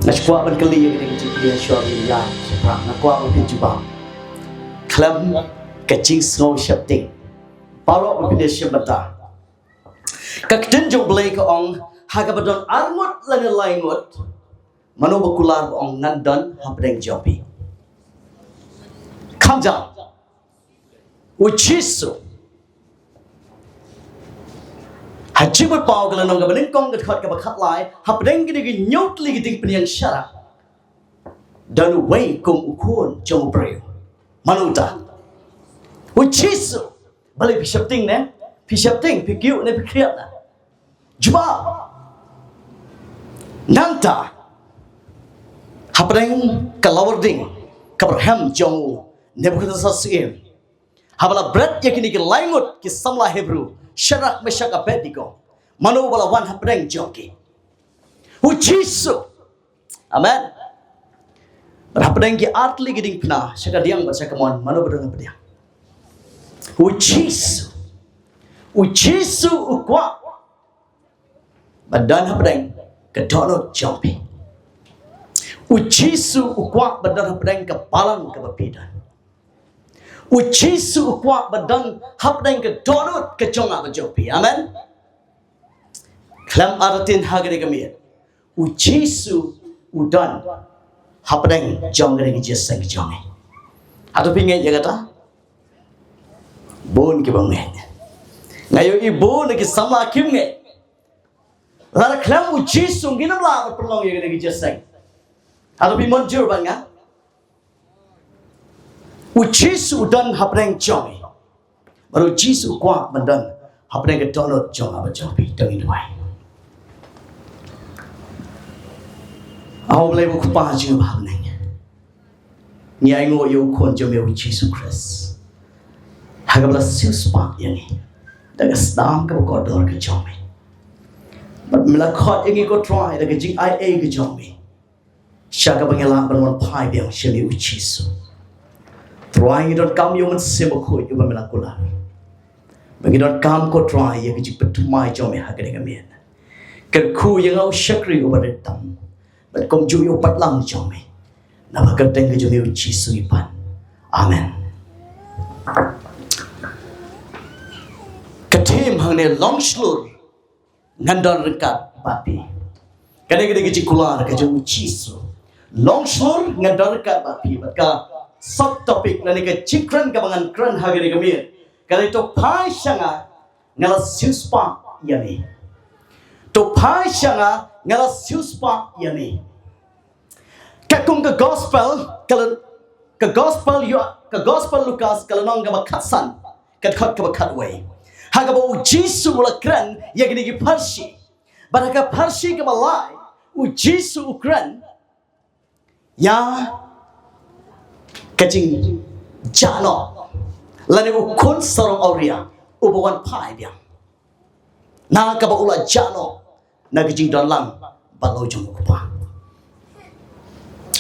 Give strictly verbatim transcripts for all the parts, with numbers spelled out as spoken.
Nga kwah ban kylli ïa kane ka jingkylli, shuwa ban ïa shaphrang, nga kwah ban pynjubab khlem ka jingsngew sheptieng. Baroh ba phi dei shim bynta. Ka ktien jong U Blei ka ong, ha kaba don arngut lane laingut, mano ba kular ba ong ngan don hapdeng jong phi? Kham jam. U Jisu. Ha Jingmut Paw ka lynnong kaba nyngkong ka dkhot kaba khatlai, hapdeng kine ki hynñiew tylli ki diengphniang sharak, don uwei kum u Khun jong u briew. Mano uta? U Jisu. Balei phi sheptieng ne? Phi sheptieng, phi kiew ne phi khriat ne? Jubab. Nangta, hapdeng ka lawarding kaba rhem jong u Nebukhadnessar syiem, haba la bret ïa kine ki laingut ki samla Hebru, Shadrak, Meshak, Abednego, mano ba la wan hapdeng jong ki? U Jisu. Amen. Bad hapdeng ki artylli ki diengphna, sha kadiang bad sha kamon, mano ba don hapdeng? U Jisu. U Jisu u kwah ba don hapdeng ka dohnud jong phi. U Jisu u kwah ba don hapdeng ka balang kaba phi don. U Jisu u kwah ba don hapdeng ka dohnud ka jong nga bad jong phi. Amen. Khlem artatien ha kane ka miet, U Jisu u don hapdeng jong kane ka jingïaseng ka jong ngi. Hato phi ngeit ïa kata? Bun kiba ngeit. Nga ïohi bun na ki samla kim ngeit. Lada khlem U Jisu ngin ym lah ban pynlong ïa kane ka jingïaseng. Hato phi mynjur bad nga? U Jisu u don hapdeng jong ngi. Bad U Jisu u kwah ban don hapdeng ka dohnud jong nga bad jong phi. To ngin duwai. A U Blei U Kpa jong ngi ba ha bneng, ngi ainguh ïa U Khun jong me U Jisu Khrist, ha kaba la siewspah ïa ngi da ka sdang kaba kordor ka jong me. Bad me la khot ïa ngi, ko Trai, da ka jingaiei ka jong me, sha kaba ngi lah ban wan phai biang sha me U Jisu. Trai, ngi donkam ïa U Mynsiem Bakhuid uba me la kular. Ba ngi donkam, ko Trai, ïa ka jingpynthymmai jong me ha kane ka miet. Kyrkhu ïa nga u shakri uba rit tam, bad kumjuh ïa u paidlang jong me. Naba kyrteng ka jong me U Jisu ngi pan. Amen. Ka theme hangne, long shlur ngan don ryngkat bad phi. Kane ka dei ka jingkular ka jong U Jisu. Long shlur ngan don ryngkat bad phi. Bad ka sub topic lane ka jingkren kaba ngan kren ha kane ka miet ka dei, to phai sha nga, nga la siewspah ïa me. To phai sha nga, nga la siewspah ïa me. Katkum ka gospel, ka lyn-, ka gospel Yo-, ka gospel Lukas ka lynnong kaba khatsan, ka dkhot kaba khatwei, ha kaba U Jisu u la kren ïa kine ki pharshi. Bad ha ka pharshi kaba lai, U Jisu u kren ïa ka jingjah noh lane u khun sarong awria uba wan phai biang, na kaba u la jah noh na ka jingdonlang bad la u jong U Kpa.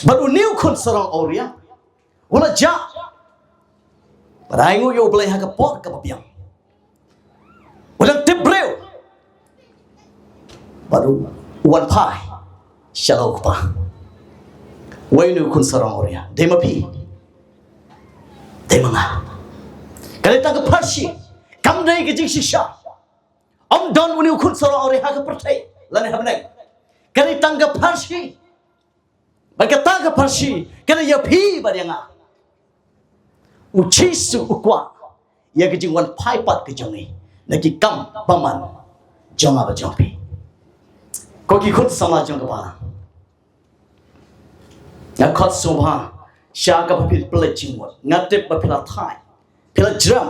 Bad une u khun sarong awria u la jah, bad ainguh ïa U Blei ha ka por kaba biang, u dang tip briew, bad u wan phai sha la U Kpa. Wei une u khun sarong awria? Dei ma phi? Dei ma nga? Ka dei tang ka pharshi. Kam dei ka jingshisha. Ym don une u khun sarong awria ha ka pyrthei lane ha bneng. Ka dei tang ka pharshi. Bad kata ka pharshi ka dei ïa phi bad ïa nga. U Jisu u kwah ïa ka jingwan phai pat ka jong ngi na ki kam bymman jong nga bad jong phi. Ko ki khun samla jong ka balang, nga khot sngewbha sha kaba phi pynleit jingmut. Nga tip ba phi la thait, phi la jrem,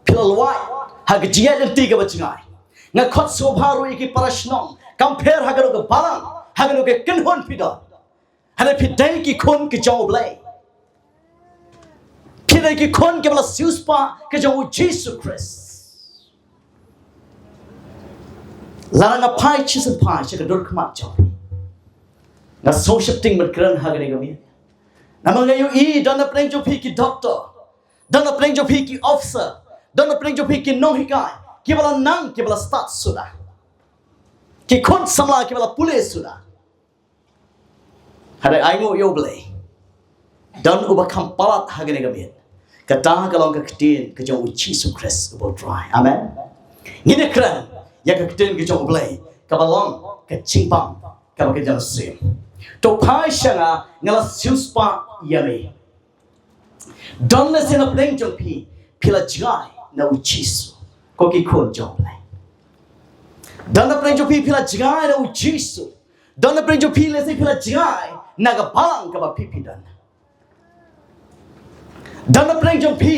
phi la lwait ha ka jingïaid lynti kaba jngai. Nga khot sngewbha ruh ïa ki para shnong, kam pher ha kano ka balang, ha kano ka kynhun phi don. Hynrei phi dei ki khun ki jong U Blei. Phi dei ki khun kiba la siewspah ki jong U Jisu Khrist. Lada nga phai shisien phai sha ka dur khmat jong phi, nga sngew sheptieng ban kren ha kane ka miet. Namar nga ïohi don na pdeng jong phi ki doktor, don na pdeng jong phi ki officer, don na pdeng jong phi ki nonghikai kiba la nang, kiba la stad suda, ki khun samla kiba la pule suda. Hynrei ai nguh ïa U Blei, don uba kham palat ha kane ka miet. Kata ka long ka ktien ka jong U Jisu Khrist uba U Trai. Amen. Ngin ïa kren ïa ka ktien ka jong U Blei kaba long ka jingbam kaba ka jong sien. To phai sha nga, nga la siewspah ïa me. Don lehse na pdeng jong phi, phi la jngai na U Jisu. Ko ki khun jong U Blei, don na pdeng jong phi, phi la jngai na U Jisu. Don na pdeng jong phi, lehse phi la jngai na ka balang kaba phi phi don. Don na pdeng jong phi,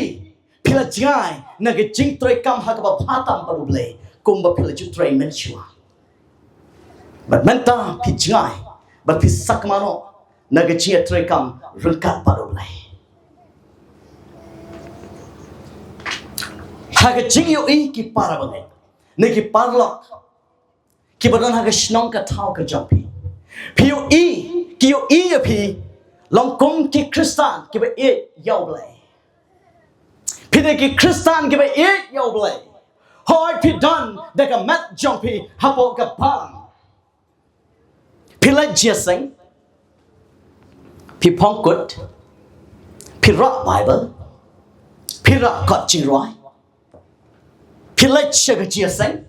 phi la jngai na ka jingtrei kam ha kaba bha tam bad U Blei, kumba phi la ju trei mynshuwa. Bad mynta phi jngai bad phi sakma noh na ka jingïatrei kam ryngkat bad U Blei. Ha ka jingïohi ki para bangeit ne ki paralok kiba don ha ka shnong ka thaw ka jong phi, phi ïohi, ki ïohi ïa phi long kum ki Khristan kiba ïeit ïa U Blei. Phi dei ki Khristan kiba ïeit ïa U Blei. Hooid, phi don da ka met jong phi hapoh ka balang. Phi leit jingïaseng, phi phong kut, phi rah Baibl, phi rah kot jingrwai, phi leit sha ka jingïaseng.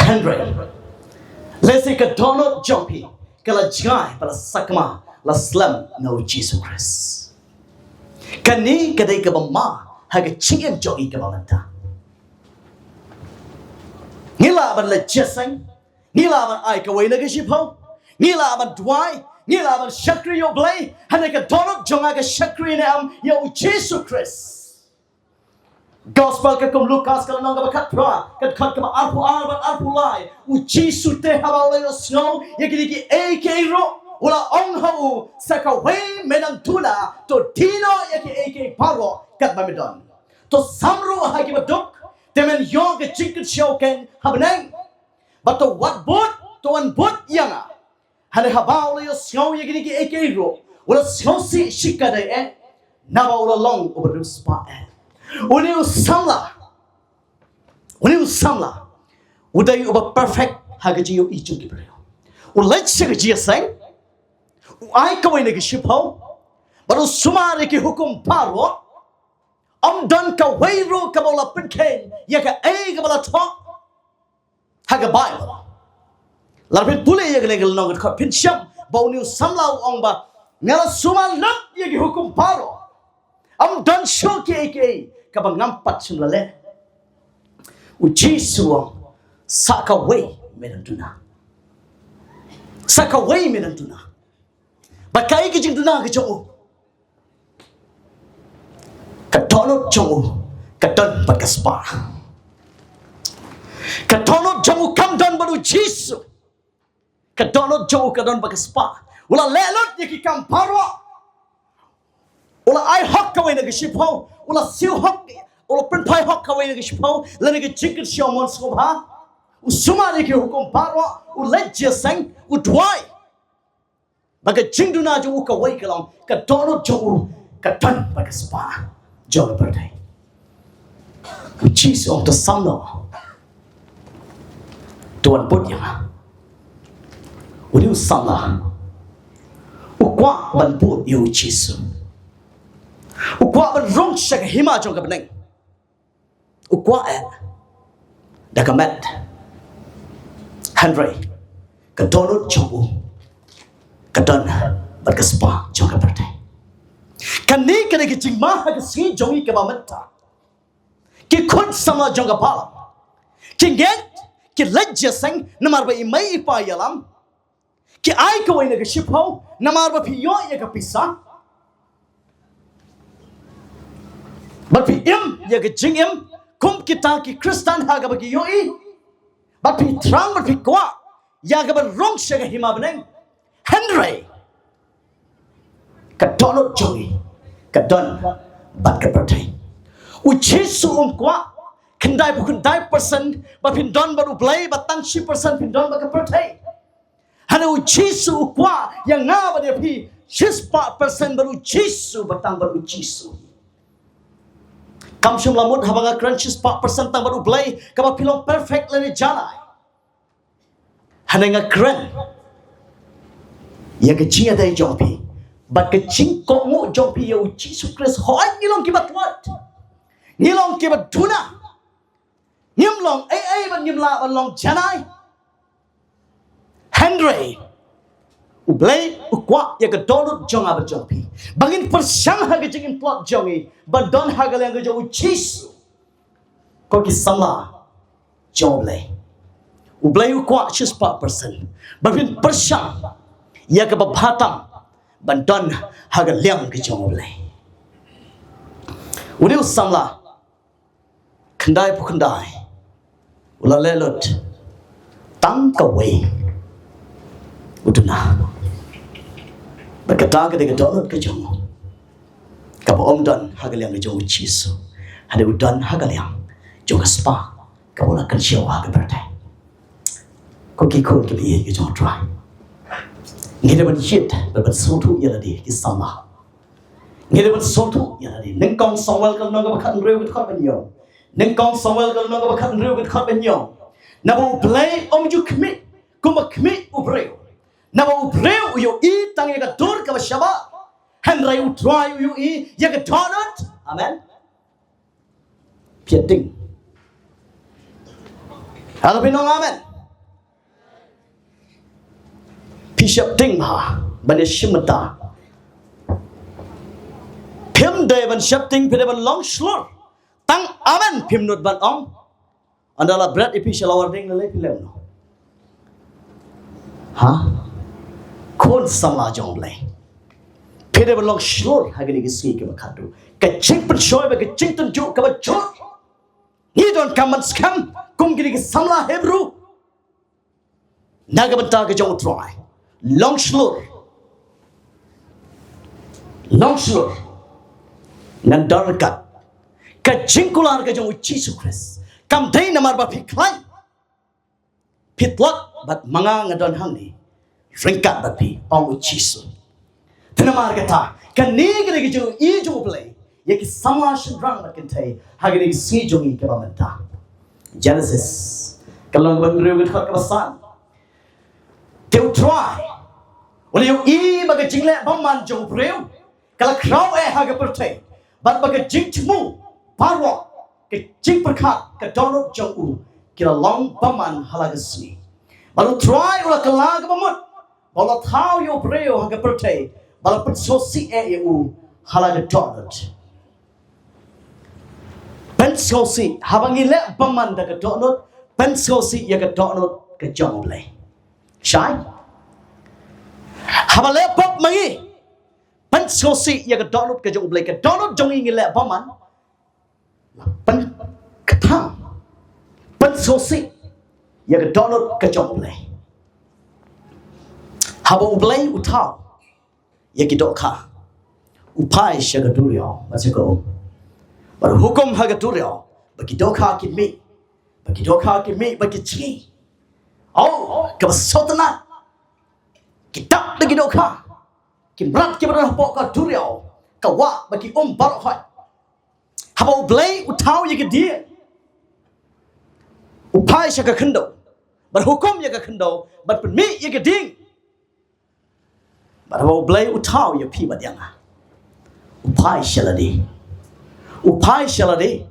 Hynrei lehse ka dohnud jong phi ka la jngai bad la sakma, la slem na U Jisu Khrist. Kane ka dei kaba ma ha ka jingim jong ngi kaba mynta. Ngi lah ban leit jingïaseng, ngi lah ban ai kawei na ka shiphew, ngi lah ban duwai, ngi lah ban shakri ïa U Blei. Hynrei ka dohnud jong nga ka shakri ne em ïa U Jisu Khrist? Gospel katkum Lukas ka lynnong kaba khatphra, ka dkhot kaba arphew ar bad arphew lai. U Jisu te haba u la ïohsngew ïa kine kiei kiei ruh, u la ong ha u, sa kawei me dang duna, to die noh ïa kiei kiei baroh katba me don. To sam ruh ha kiba duk, te men ïoh ka jingkynshew keiñ ha bneng. Bad to wat bud, to wan bud ïa nga. Hynrei haba u la ïohsngew ïa kine kiei kiei ruh, u la sngewsih shikatdei eh, naba u la long uba riewspah eh. Une u samla, une u samla u dei uba perfect ha ka jingïohi jong ki briew. U leit sha ka jingïaseng, u ai kawei na ka shiphew, bad u sumar ïa ki hukum baroh. Ym don kawei ruh kaba u la pynkheiñ ïa kaei kaba la thoh ha ka Baibl. Lada phin pule ïa kane ka lynnong ka dkhot, phin shem ba une u samla u ong ba, nga la sumar lut ïa ki hukum baroh. Ym don shuh kiei kiei kaba ngam pat shym la leh. U Jisu u ong, sa kawei me dang duna. Sa kawei me dang duna. Bad kaei ka jingduna ka jong u? Ka dohnud jong u ka don bad ka spah. Ka dohnud jong u kam don bad U Jisu. Ka dohnud jong u ka don bad ka spah. U la leh lut ïa ki kam baroh. U la ai hok kawei na ka shiphew. U la siew hok, u la pynphai hok kawei na ka shiphew, lane ka jingkynshew mon sngewbha. U sumar ïa ki hukum baroh, u leit jingïaseng, u duwai. Bad ka jingduna jong u kawei ka long, ka dohnud jong u ka don bad ka spah jong ka pyrthei. U Jisu u ong, to sam noh, to wan bud ïa nga. Une u samla u kwah ban bud ïa U Jisu. U kwah ban rung sha ka hima jong ka bneng. U kwah eh da ka met. Hynrei ka dohnud jong u ka don bad ka spah jong ka pyrthei. Kane ka dei ka jingma ha ka sngi jong ngi kaba mynta. Ki khun samla jong ka balang ki ngeit, ki leit jingïaseng namar ba i mei i pa ïalam. Ki ai kawei na ka shiphew namar ba phi ïoh ïa ka pisa. Bad phi im ïa ka jingim kum kita ki Khristan ha kaba ki ïohi. Bad phi thrang bad phi kwah ïa kaban rung sha ka hima bneng. Hynrei ka dohnud jong ngi ka don bad ka pyrthei. U Jisu um kwah khyndai phew khyndai percent ba phin don bad U Blei, bad tang shi percent phin don bad ka pyrthei. Hynrei U Jisu u kwah ïa nga bad ïa phi shispah percent bad U Jisu, bad tang bad U Jisu. Kam shym la mut haba nga kren shispah percent tang bad U Blei kaba phi long perfect lane janai. Hynrei nga kren ïa ka jingïadei jong phi bad ka jingkohnguh jong phi ïa u Jisu Khrist. Hooid, ngi long kiba tlot, ngi long kiba duna, ngim long ei ei bad ngim lah ban long janai. Hynrei U Blei u kwah ïa ka dohnud jong nga bad jong phi ba ngin pyrshang ha ka jingim tlot jong ngi ban don ha ka liang ka jong u Jisu. Ko ki samla jong U Blei, U Blei u kwah shispah percent ba phin pyrshang ïa kaba bha tam ban don ha ka liang ka jong U Blei. Une u samla khyndai phew khyndai u la leh lut tang kawei, u duna. Bad kata ka dei ka dohnud ka jong u kaba ym don ha ka liang ka jong u Jisu, hynrei u don ha ka liang jong ka spah kaba u la kynshew ha ka pyrthei. Ko ki khun kiba ïeit ka jong U Trai, ngi dei ban ïeit bad ban sngewthuh ïa lade ki samla. Ngi dei ban sngewthuh ïa lade. Nyngkong Samuel ka lynnong kaba khathynriew ka dkhot ba hynñiew. Nyngkong Samuel ka lynnong kaba khathynriew ka dkhot ba hynñiew. Naba U Blei um ju khmih kumba khmih u briew. Naba u briew u ïohi tang ïa ka dur kaba shabar, hynrei U Trai u ïohi ïa ka dohnud. Amen. Phi ïa tieng? Hato phin ong amen? Phi sheptieng bha ban ïa shim bynta. Phim dei ban sheptieng, phi dei ban long shlur. Tang amen phim nud ban ong. Ynda la bret ïa phi sha la warding lei lei, phi leh kumno? Ha? Khun samla jong U Blei, phi dei ban long shlur ha kine ki sngi kiba khatduh. Ka jingpynshoi bad ka jingtynjuh kaba jur. Ngi donkam ban skhem kum kine ki samla Hebru na ka bynta ka jong U Trai. Long shlur. Long shlur. Ngan don ryngkat. Ka jingkular ka jong U Jisu Khrist kam dei namar ba phi khlaiñ, phi tlot bad ma nga nga don hangne ryngkat bad phi, ong U Jisu. Te namar kata, kane ka dei ka jingïohi jong U Blei ïa ki samla shynrang bad kynthei ha kane ka sngi jong ngi kaba mynta. Genesis ka lynnong kaba hynriew ka dkhot kaba san. Te U Trai u la ïohi ba ka jingleh bymman jong u briew ka la khraw eh ha ka pyrthei, bad ba ka jingthmu baroh, ka jingpyrkhat, ka dohnud jong u ki la long bymman ha la ka sngi. Bad U Trai u la kylla kaba mut ba u la thaw ïa u briew ha ka pyrthei, ba la pynsngewsih eh ïa u ha la ka dohnud. Pynsngewsih, haba ngi leh bymman da ka dohnud, pynsngewsih ïa ka dohnud ka jong U Blei. Shai? Haba leh pop ma ngi, pynsngewsih ïa ka dohnud ka jong U Blei. Ka dohnud jong ngi ngi leh bymman, pynkthang, pynsngewsih ïa ka dohnud ka jong U Blei. Haba U Blei u thaw ïa ki dohkha, u phai sha ka duriaw, bad sha ka um, bad u hukum ha ka duriaw ba ki dohkha kin mih, ba ki dohkha kin mih, ba ki jngi. Oh, kaba sngewtynnat. Ki dap da ki dohkha, ki mrad kiba don hapoh ka duriaw, ka wah bad ki um baroh hoi. Haba U Blei u thaw ïa ka dieng, u phai sha ka khyndew, bad hukum ïa ka khyndew, bad pynmih ïa ka dieng. Bad haba U Blei u thaw ïa phi bad ïa nga, u phai sha lade. U phai sha lade.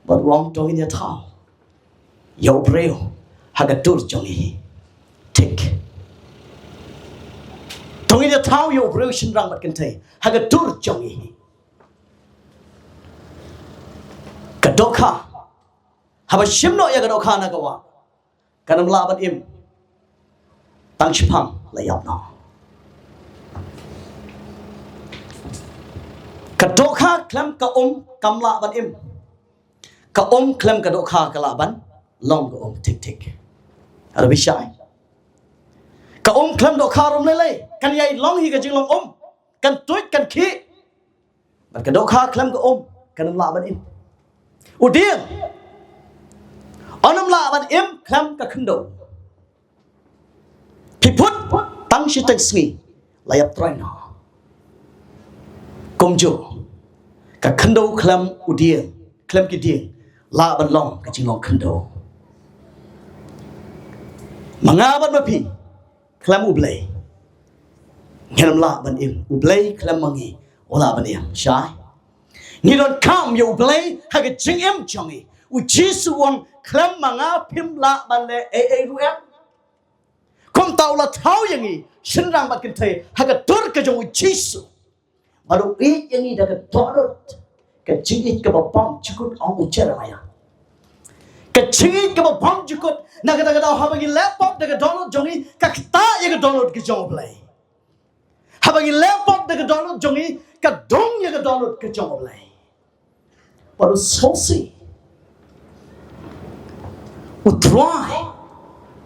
Bad u ong, to ngin ïa thaw ïa u briew ha ka dur jong ngi hi. Thik. To ngin ïa thaw ïa u briew shynrang bad kynthei ha ka dur jong ngi hi. Ka dohkha. Haba shim noh ïa ka dohkha na ka wah, kan ym lah ban im. Tang shiphang la ïap noh. Ka dohkha khlem ka um kam lah ban im. Ka um khlem ka dohkha ka lah ban long ka um thik thik. Hato phi shai? Ka um khlem dohkha rum lei lei kan ïai long hi ka jinglong um. Kan tuid, kan khih. Bad ka dohkha khlem ka um kan ym lah ban im. U dieng un ym lah ban im khlem ka khyndew. Phi put tang shiteng sngi la ïap trei noh. Kumjuh ka khyndew khlem u dieng, khlem ki dieng lah ban long ka jinglong khyndew. Ma nga bad ma phi, khlem U Blei, Ngim lah ban im, U Blei khlem ma ngi u lah ban im. Shai. Ngi donkam ïa U Blei ha ka jingim jong ngi. U Jisu u ong khlem ma nga phim lah ban leh ei ei ruh em. Kumta u la thaw ïa ngi shynrang bad kynthei ha ka dur ka jong U Jisu. Bad u ïeit ïa ngi da ka dohnud, ka jingïeit kaba bymjukut, ong u Jeremaïah. Ka jingïeit kaba bymjukut, na kata ka daw haba ngi leh pop da ka dohnud jong ngi, ka ktah ïa ka dohnud ka jong U Blei. Haba ngi leh pop da ka dohnud jong ngi, ka dung ïa ka dohnud ka jong U Blei. Bad u sngewsih, U Trai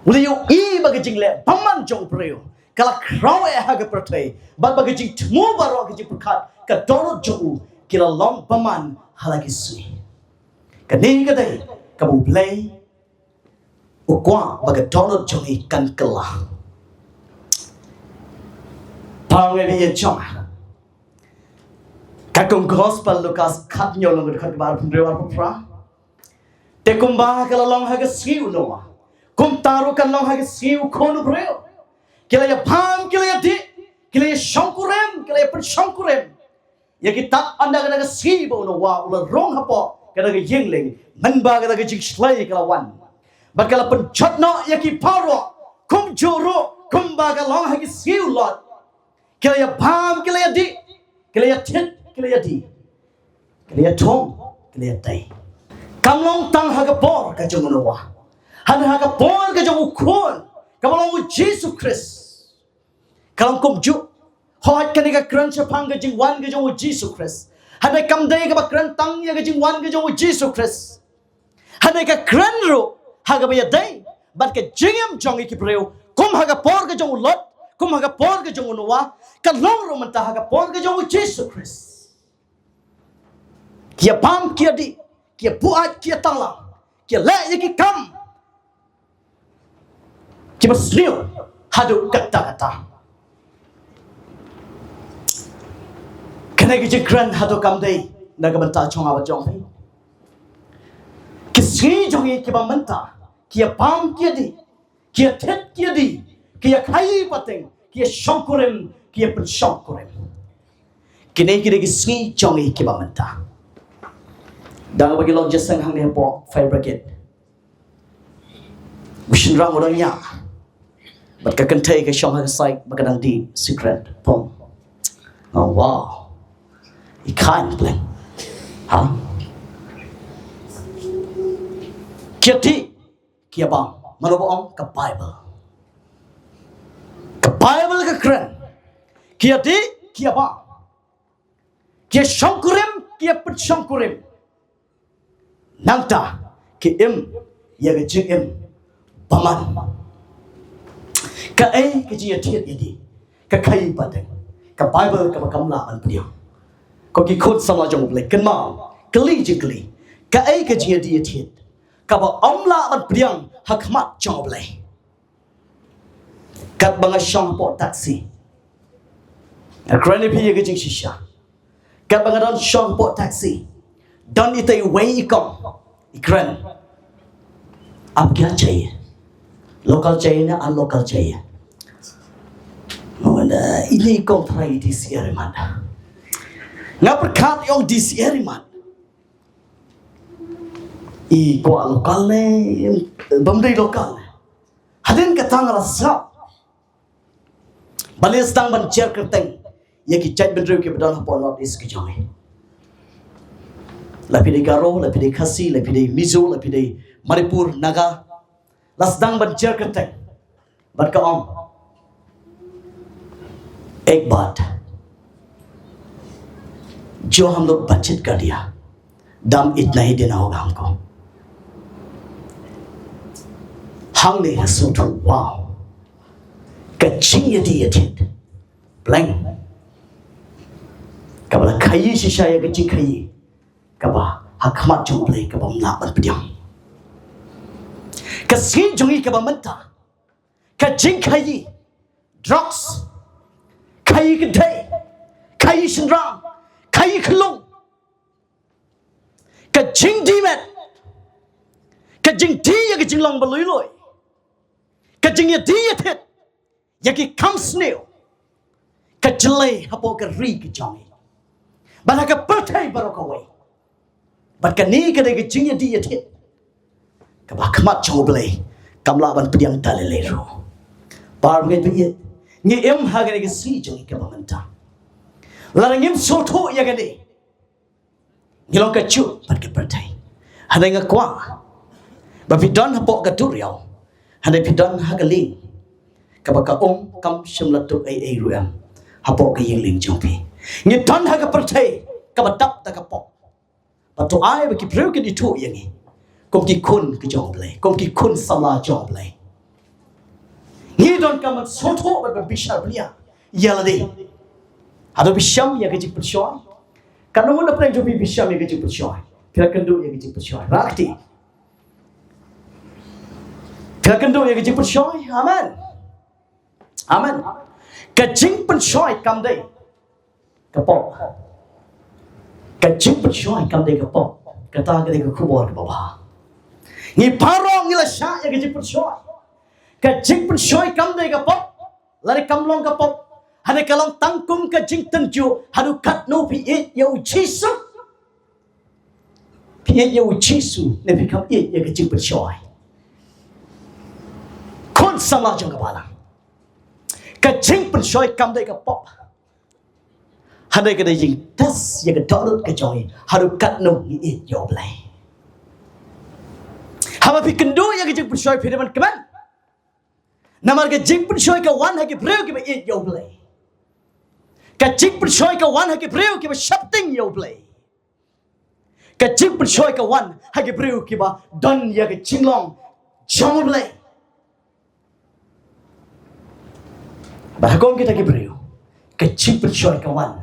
u la ïohi ba ka jingleh bymman jong u briew ka la khraw eh ha ka pyrthei, bad ba ka jingthmu baroh, ka jingpyrkhat, ka dohnud jong u ki la long bymman ha la ki sngi. Kane ka dei kaba U Blei u kwah ba ka dohnud jong ngi kan kylla. Pang ïa jong ka kum Gospel Lukas khathynñiew, lynnong kaba arphew hynriew, arphew phra. Te kumba ka la long ha ka sngi u Noah, kumta ruh kan long ha ka sngi u Khun u briew. Ki la ïabam, ki la ïadih, ki la ïashongkurim, ki la ïapynshongkurim. Ïa kita ynda ka dang ka sngi ba u Noah u la rung hapoh ka dang ka ïing lieng, mynba ka dang ka jingshlei ka la wan. Bad ka la pynjot noh ïa ki baroh, kumjuh ruh kumba ka long ha ki sngi u Lot. Ki la ïabam, ki la ïadih, ki la ïathied, ki la ïadih, ki la ïathung, ki la ïatei. Kam long tang ha ka por ka jong u Noah, hynrei ha ka por ka jong u Khun, kaba long u Jisu Khrist. Ka long kumjuh. Hooid, kane ka kren shaphang ka jingwan ka jong u Jisu Khrist. Hynrei kam dei kaba kren tang ïa ka jingwan ka jong u Jisu Khrist. Hynrei ka kren ruh ha kaba ïadei bad ka jingim jong ngi ki briew, kum ha ka por ka jong u Lot, kum ha ka por ka jong u Noah, ka long ruh mynta ha ka por ka jong u Jisu Khrist. Ki ïabam, ki ïadih, ki ïabuaid, ki ïatanglang, ki ïaleh ïa ki kam kiba sniew haduh katta katta. Kane ka jingkren haduh kam dei na ka bynta jong nga bad jong phi. Ki sngi jong ngi kiba mynta, ki ïabam, ki ïadih, ki ïathied, ki ïadih, ki ïakhaii pateng, ki ïashongkurim, ki ïapynshongkurim. Kine ki dei ki sngi jong ngi kiba mynta. Dang ba ki long jingïaseng hangne hapoh fire brigade, u shynrang u dang ñiah bad ka kynthei ka shong ha ka side ba ka dang dih sikret pong. Oh, wow. I khain pleng. Ha? Ki ïadih, ki ïabam. Mano ba ong? Ka Bible. Ka Bible ka kren. Ki ïadih, ki ïabam, ki ïashongkurim, ki ïapynshongkurim. Nangta ki im ïa ka jingim bymman. Kaei ka jingïathied ïadih, ka khaii pateng? Ka Bible kaba kam lah ban pdiang. Ko ki khun samla jong U Blei, kynmaw, kylli jingkylli. Kaei ka jingïadih ïathied kaba ym lah ban pdiang ha khmat jong U Blei? Katba nga shong hapoh taxi, nga kren ïa phi ïa ka jingshisha. Katba nga don shong hapoh taxi, don itei iwei i kong i kren, "आप क्या चाहिए? लोकल चाहिए ना अनलोकल चाहिए?" Nga ong, "Ine i kong tharai i dih syiar imat." Nga pyrkhat, i ong dih syiar imat. I kwah lokal ne bym dei lokal ne? Hadien kata nga la sngap. Balei sdang ban jer kyrteng ïa ki jaitbynriew kiba don hapoh North East ki jong ngi? La phi dei Garo, la phi dei Khasi, la phi dei Mizo, la phi dei Manipur, Naga, la sdang ban jer kyrteng. Bad ka ong, "एक बात, जो हम लोग बचत कर दिया, दाम इतना ही देना होगा हमको।" Hangne nga sngewthuh, wow, ka jingïadih ïathied pleng kaba la khaii shisha ïa ka jingkhaii kaba ha khmat jong U Blei kaba ym lah ban pdiang. Ka sngi jong ngi kaba mynta, ka jingkhaii drugs, khaii kynthei, khaii shynrang, khaii khyllung, ka jingdih met, ka jingdih ïa ka jinglong ba lui lui, ka jingïadih ïathied ïa ki kam sniew, ka jyllei hapoh ka ri ka jong ngi, bad ha ka pyrthei baroh kawei. Bad kane ka dei ka jingïadei ïathied kaba ha khmat jong U Blei kam lah ban pdiang da lei lei ruh. Para bangeit ba ïeit, ngi im ha kane ka sngi jong ngi kaba mynta. Lada ngim sngewthuh ïa kane, ngi long kajuh bad ka pyrthei. Hynrei nga kwah ba phi don hapoh ka duriaw, hynrei phi don ha ka lieng kaba ka um, kam shym la tuh ei ei ruh em hapoh ka ïing lieng jong phi. Ngi don ha ka pyrthei kaba dap da ka pop. Bad to ai ba ki briew kin ithuh ïa ngi kum ki khun ki jong U Blei, kum ki khun samla jong U Blei. Ngi donkam ban sngewthuh bad ban bishar bniah ïa lade. Hato phi shem ïa ka jingpynshoi? Katno ngut na pdeng jong phi phi shem ïa ka jingpynshoi? Phi la kynduh ïa ka jingpynshoi? Rah kti. Phi la kynduh ïa ka jingpynshoi? Amen. Amen. Ka jingpynshoi kam dei ka pop. Ka jingpynshoi kam dei ka pop. Kata ka dei ka khubor kaba bha. Ngi baroh ngi la shah ïa ka jingpynshoi. Ka jingpynshoi kam dei ka pop. Lada kam long ka pop, hynrei ka long tang kum ka jingtynjuh haduh katno phi ïeit ïa U Jisu. Phi ïeit ïa U Jisu ne phi kam ïeit ïa ka jingpynshoi? Khun samla jong ka balang, ka jingpynshoi kam dei ka pop. Hynrei ka dei jingtest ïa ka dohnud ka jong ngi haduh katno ngi ïeit ïa U Blei. Haba phi kynduh ïa ka jingpynshoi phi dei ban kmen. Namar ka jingpynshoi ka wan ha ki briew kiba ïeit ïa U Blei. Ka jingpynshoi ka wan ha ki briew kiba sheptieng ïa U Blei. Ka jingpynshoi ka wan ha ki briew kiba don ïa ka jinglong jong U Blei. Bad ha kum kita ki briew, ka jingpynshoi ka wan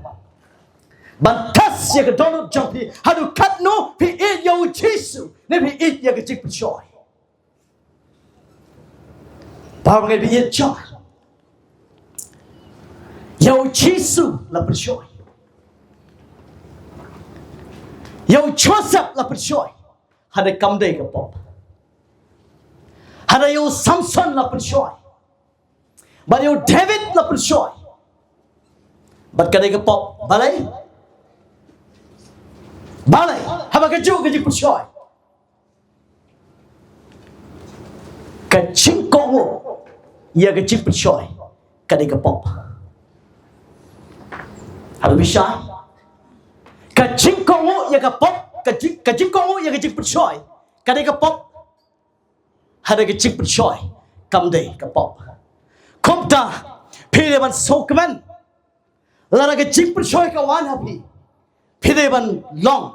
ban test ïa ka dohnud jong phi haduh katno phi ïeit ïa U Jisu ne phi ïeit ïa ka jingpynshoi. Para bangeit ba ïeit, ïa U Jisu la pynshoi, ïa u Joseph la pynshoi. Hynrei kam dei ka pop. Hynrei ïa u Samson la pynshoi, bad ïa u David la pynshoi. Bad ka dei ka pop. Balei? Balei? Haba kajuh ka jingpynshoi. Ka jingkohnguh ïa ka jingpynshoi ka dei ka pop. Haduh bishar, ka jingkohnguh ïa ka pop, ka jing, ka jingkohnguh ïa ka jingpynshoi ka dei ka pop. Hynrei ka jingpynshoi kam dei ka pop. Kumta phi dei ban sngewkmen. Lada ka jingpynshoi ka wan ha phi, phi dei ban long,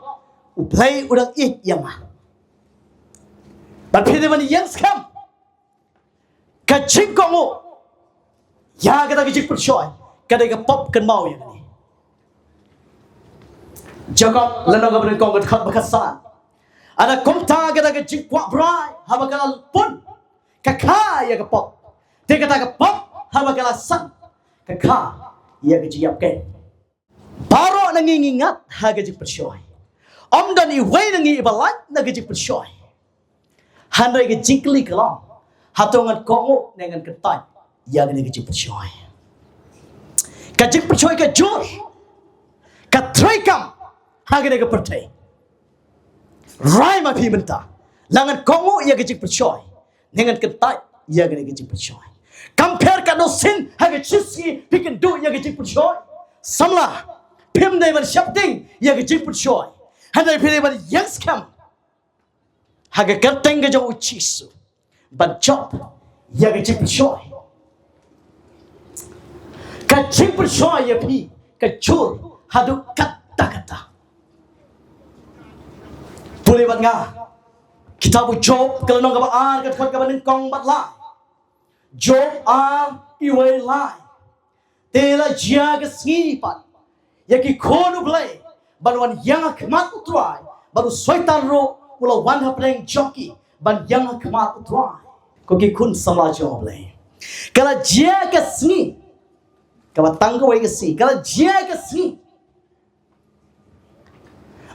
U Blei u dang ïeit ïa nga. Bad phi dei ban ïeng skhem. Ka jingkohnguh ïa kata ka jingpynshoi ka dei ka pop kynmaw ïa kane. Jakob lynnong kaba nyngkong ka dkhot ba khatsan. Hynrei kumta kata ka jingkwah brai haba ka la pun ka kha ïa ka pop. Te kata ka pop haba ka la san ka kha ïa ka jingïap keiñ. Baroh na ngi ngi ngat ha ka jingpynshoi. Ym don iwei na ngi iba lait na ka jingpynshoi. Hynrei ka jingkylli ka long, hato ngan kohnguh ne ngan kyntait ïa kane ka jingpynshoi? Ka jingpynshoi ka jur, ka treikam ha kane ka pyrthei. Rai ma phi mynta, la ngan kohnguh ïa ka jingpynshoi ne ngan kyntait ïa kane ka jingpynshoi? Kam pher katno sien ha ka shi sngi phi kynduh ïa ka jingpynshoi. Samla, phim dei ban sheptieng ïa ka jingpynshoi, hynrei phi dei ban ïeng skhem ha ka kyrteng ka jong U Jisu ban jop ïa ka jingpynshoi. Ka jingpynshoi ïa phi ka jur haduh katta katta. Pule bad nga kitab u Job ka lynnong kaba ar ka dkhot kaba nyngkong bad lai. Job ar, iwei lai. Te la jia ka sngi pat ïa ki khun U Blei ban wan ïeng ha khmat U Trai, bad u Soitan ruh u la wan hapdeng jong ki ban ïeng ha khmat U Trai. Ko ki khun samla jong U Blei, ka la jia ka sngi, kaba tang kawei ka sngi, ka la jia ka sngi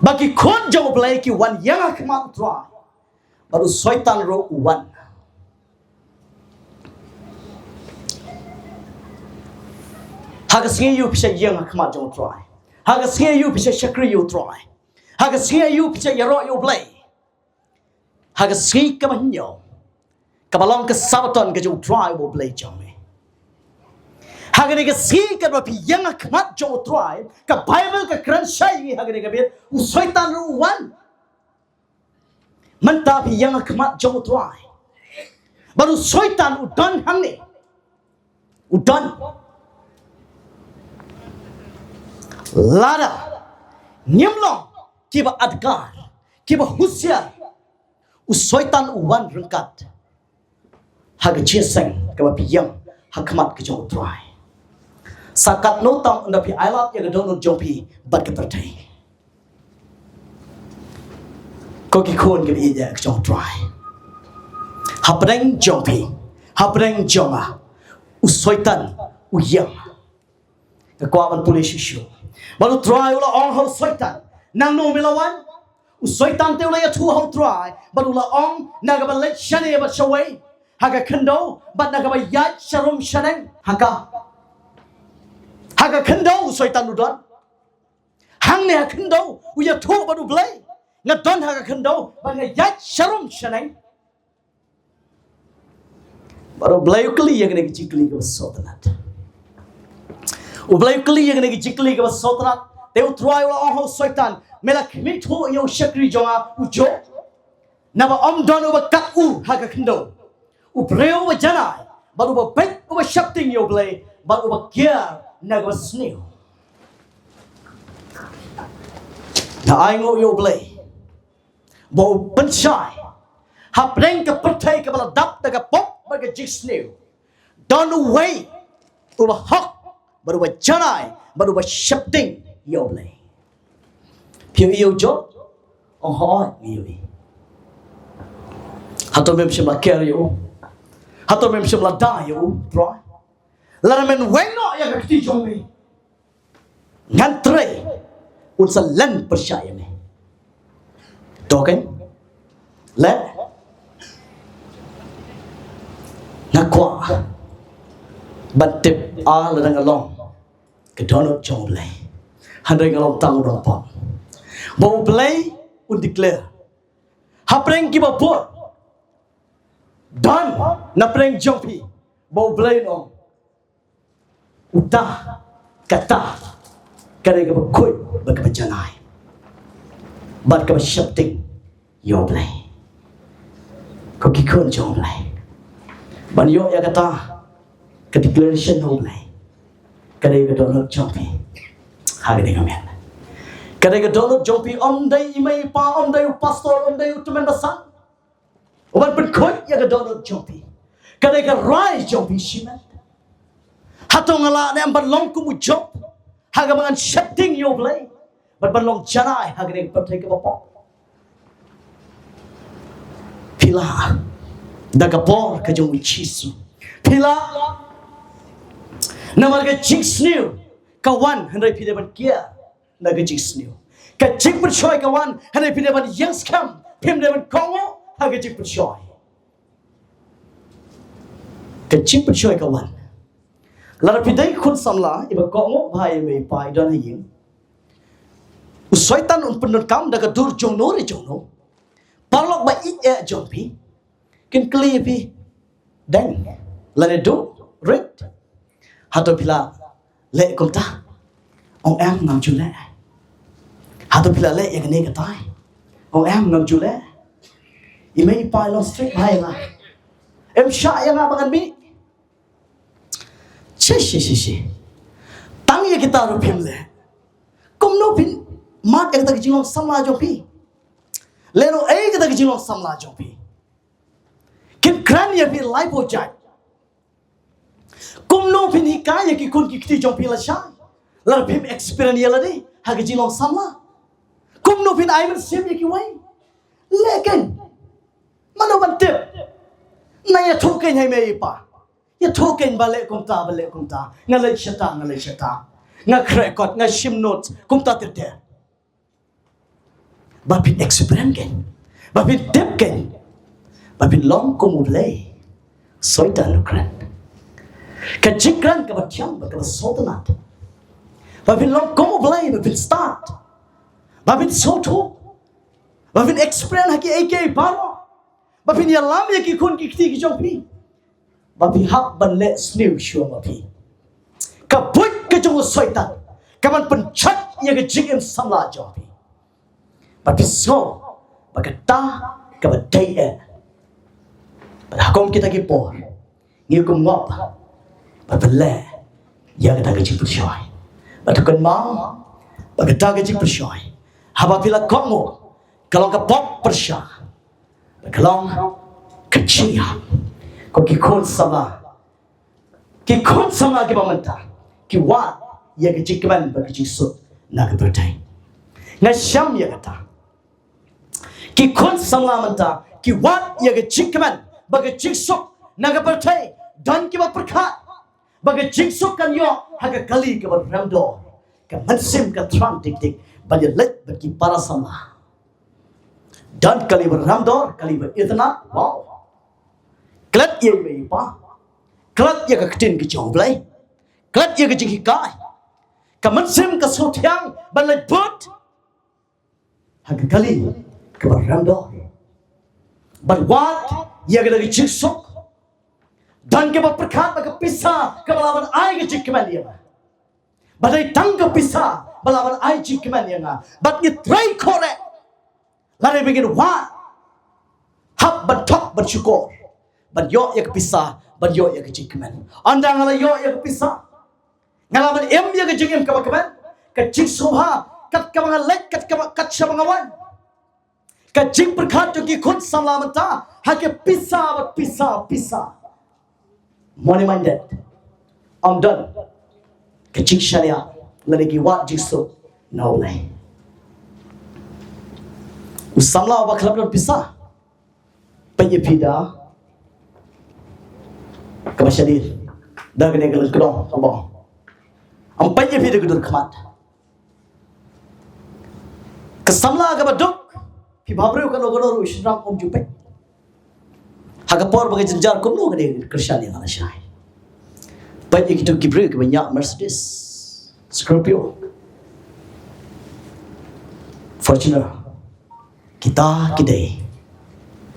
ba ki khun jong U Blei ki wan ïeng ha khmat U Trai, bad u Soitan ruh u wan. Ha ka sngi aïu phi sa ïeng ha khmat jong U Trai? Ha ka sngi aïu phi sa shakri ïa U Trai? Ha ka sngi aïu phi sa ïaroh ïa U Blei? Ha ka sngi kaba hynñiew, kaba long ka Sabbaton ka jong U Trai U Blei jong me. Ha kane ka sngi kaba phi ïeng ha khmat jong U Trai, ka Baibl ka kren shai ha kane ka bit, u Soitan ruh u wan. Mynta phi ïeng ha khmat jong U Trai, bad u Soitan u don hangne. U don. Lada ngim long kiba adkar, kiba husiar, u Soitan u wan ryngkat ha ka jingïaseng kaba phi ïeng ha khmat ka jong U Trai. Sa katno tam ynda phi ailad ïa ka dohnud jong phi bad ka pyrthei. Ko ki khun kiba ïeit ka jong U Trai, hapdeng jong phi, hapdeng jong nga, u Soitan u ïeng. Nga kwah ban pule shuh shuh. Bad U Trai u la ong ha u Soitan, nangno me la wan? U Soitan te u la ïathuh ha U Trai bad u la ong, na kaba leit shane bad shawei ha ka khyndew, bad na kaba ïaid sharum shaneng ha ka, ha ka khyndew u Soitan u don. Hangne ha khyndew u ïathuh bad U Blei, nga don ha ka khyndew bad nga ïaid sharum shaneng. Bad U Blei u kylli ïa kane ka jingkylli kaba sngewtynnat. U Blei u kylli ïa kane ka jingkylli kaba sngewtynnat. Te U Trai u la ong ha u Soitan, me la khmih thuh ïa u shakri jong nga u Job? Naba ym don uba kat u ha ka khyndew, u briew uba janai, bad uba beit, uba sheptieng ïa U Blei, bad uba kiar na kaba sniew. Nga ainguh ïa U Blei ba u pynshai, hapdeng ka pyrthei kaba la dap da ka pop bad ka jingsniew, don uwei uba hok, bad uba janai, bad uba sheptieng ïa U Blei. Phi ïohi ïa u Job? Ong hooid, ngi ïohi. Hato mem shym la kiar ïa u? Hato mem shym la da ïa u, Trai? Lada men weng noh ïa ka kti jong me, ngan trei, un sa len pyrshah ïa me. To kein? Leh, nga kwah ban tip, ah, lada nga long ka dohnud jong U Blei, hynrei nga long tang u nongpop. Ba U Blei un declare, hapdeng kiba bun, don napdeng jong phi ba U Blei un ong, uta, kata ka dei kaba khuid bad kaba janai bad kaba sheptieng ïa U Blei. Ko ki khun jong U Blei, ban ïoh ïa kata ka declaration na U Blei, ka dei ka dohnud jong phi. Ha ka dei ka miet, ka dei ka dohnud jong phi. Ym dei i mei i pa, ym dei u pastor, ym dei u tymmen basan uban pynkhuid ïa ka dohnud jong phi. Ka dei ka rai jong phi shimet. Hato nga lah ne em ban long kum u Job, ha kaba ngan sheptieng ïa U Blei bad ban long janai ha kane ka pyrthei kaba pop? Phi lah, da ka bor ka jong U Jisu. Phi lah, namar ka jingsniew ka wan, hynrei phi dei ban kiar na ka jingsniew. Ka jingpynshoi ka wan, hynrei phi dei ban ïeng skhem, phim dei ban kohnguh ha ka jingpynshoi. Ka jingpynshoi ka wan. Lada phi dei khun samla iba kohnguh bha ïa i mei i pa, i don ha ïing, u Soitan un pyndonkam da ka dur jongno re jongno. Paralok ba ïeit eh jong phi kin kylli ïa phi, deng lane duh, rit. Hato phi la leh kumta? Ong em, ngam ju leh. Hato phi la leh ïa kane katai? Ong em, ngam ju leh. I mei i pa i long strict bha ïa nga, em shah ïa nga ba ngan mih. Shi shi shi shi. Tang ïa kita ruh phim leh. Kumno phin mad ïa kata ka jinglong samla jong phi? Lehnoh ei kata ka jinglong samla jong phi? Kin kren ïa phi lai bujat. Kumno phin hikai ïa ki khun ki kti jong phi lashai, lada phim experience ïa lade ha ka jinglong samla? Kumno phin ai mynsiem ïa kiwei? Leh kein. Mano ban tip? Nang ïathuh kein ha i mei i pa. Ïathuh kein ba leh kumta, ba leh kumta. Nga leit shata, nga leit shata. Nga khreh kot, nga shim notes, kumta ter ter. Ba phin experience kein, ba phin tip kein, ba phin long kum u Blei. Soitan u kren. Ka jingkren kaba thiang bad kaba sngewtynnat, ba phin long kum U Blei, ba phin stad, ba phin sngewthuh, ba phin experience ha kiei kiei baroh, ba phin ïalam ïa ki khun ki kti ki jong phi, ba phi hap ban leh sniew shuwa ma phi. Ka buit ka jong u Soitan ka ban pynjot ïa ka jingim samla jong phi. Bad phi sngew ba kata kaba dei eh. Bad ha kum kita ki por ngi kum ngop ba pynleh ïa kata ka jingpyrshoi. Bad to kynmaw ba kata ka jingpyrshoi, haba phi la kohnguh, ka long ka pop pyrshah, bad ka long ka jingïap. Ko ki khun samla, ki khun samla kiba mynta ki wad ïa ka jingkmen bad ka jingsuk na ka pyrthei. Nga shem ïa kata. Ki khun samla mynta ki wad ïa ka jingkmen bad ka jingsuk na ka pyrthei. Don kiba pyrkhat ba ka jingsuk kan ïoh ha ka kali kaba rem dor, ka mynsiem ka thrang dik dik ban ïaleit bad ki para samla. Don kali ba rem dor, kali ba itynnad, wow. Klet ïa i mei i pa, klet ïa ka ktien ka jong U Blei, klet ïa ka jinghikai, ka mynsiem ka sngewthiang ban leit bud ha ka kali kaba rem dor, ban wad ïa ka jingsuk. Don kiba pyrkhat ba ka pisa kaba lah ban ai ka jingkmen ïa nga, ba dei tang ka pisa ba lah ban ai jingkmen ïa nga. Bad ngi trei khublei lada ba ngin wad, hap ban thok ban shukor, ban ïoh ïa ka pisa, ban ïoh ïa ka jingkmen. Ynda nga la ïoh ïa ka pisa, nga lah ban im ïa ka jingim kaba kmen, ka jingsngewbha kat kaba nga leit, kat kaba, kat shaba nga wan. Ka jingpyrkhat jong ki khun samla mynta ha ka pisa bad pisa, pisa. Money minded. Ym don ka jingshaniah lada ki wad jingsuk na U Blei. U samla uba khlem don pisa, peit ïa phi da kaba shadien, da kane ka lyngkdong kaba, ym peit ïa phi da ka dur khmat. Ka samla kaba duk, phi bhabriew kano kano ruh u shynrang um ju peit. Ha ka por ba ka jynjar kumno ka dei kyrshan ïa nga lashai. Peit ïa kito ki briew kiba ñiah Mercedes, Scorpio, Fortuner. Kita ki dei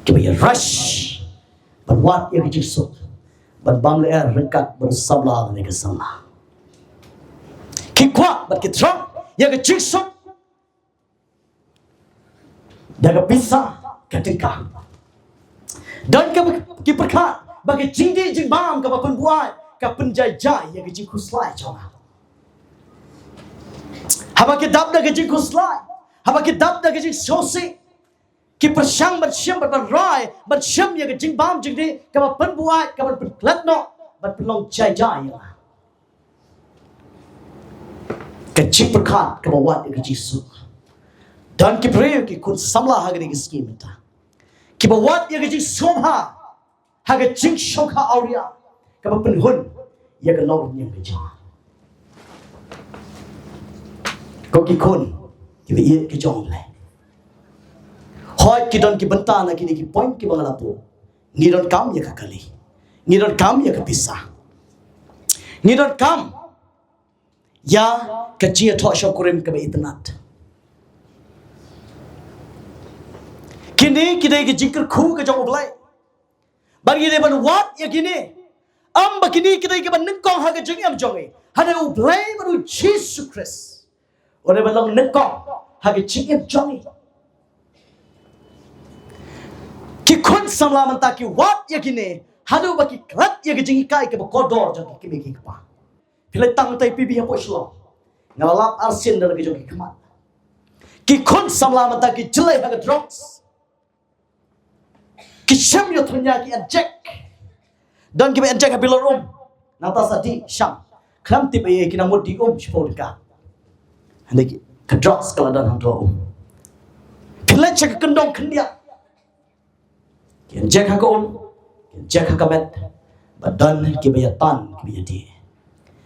kiba ïa rush ban wad ïa ka jingsuk, ban bam lyer ryngkat bad u samla lane ka samla. Ki kwah bad ki thrang ïa ka jingsuk da ka pisa ka tyngka. Don kiba ki pyrkhat ba ka jingdih jingbam kaba pynbuaid ka pynjai jai ïa ka jingkhuslai jong nga. Haba ki dap da ka jingkhuslai, haba ki dap da ka jingsngewsih, ki pyrshang ban shim, ban, ban rai ban shim ïa ka jingbam jingdih kaba pynbuaid, kaba pynklet noh, ban pynlong jai jai ïa nga. Ka jingpyrkhat kaba wad ïa ka jingsuk. Don ki briew ki khun samla ha kane ka sngi mynta kiba wad ïa ka jingsngewbha ha ka jingshongkha awria kaba pynhun ïa ka longñiang ka jong nga. Ko ki khun kiba ïeit ka jong U Blei, hooid ki don ki bynta na kine ki point kiba nga la buh. Ngi donkam ïa ka kali, ngi donkam ïa ka pisa, ngi donkam ïa ka jingïathoh shongkurim kaba itynnad. Kine ki dei ki jingkyrkhu ka jong U Blei. Bad ngi dei ban wad ïa kine. Ym ba kine ki dei kiba nyngkong ha ka jingim jong ngi. Hynrei U Blei bad U Jisu Khrist u dei ban long nyngkong ha ka jingim jong ngi. Ki khun samla mynta ki wad ïa kine haduh ba ki klet ïa ka jinghikai kaba kordor jong ki kmie ki kpa. Phi leit tang tai P B hapoh Shillong, nga la lap arsien da la ka jong ki khmat. Ki khun samla mynta ki jlei ha ka drugs. Ki shem ïa u thon ïa ki inject. Don kiba inject ha bilor um. Nangta sa dih shang. Khlem tip ei ei ki nang mut dih um shiphew tyngka. Hynrei ki, ka drugs ka la don hangto um. Ki leit sha ka kyndong khyndiat. Ki inject ha ka um, ki inject ha ka met. Bad don kiba ïa tan, kiba ïa dih.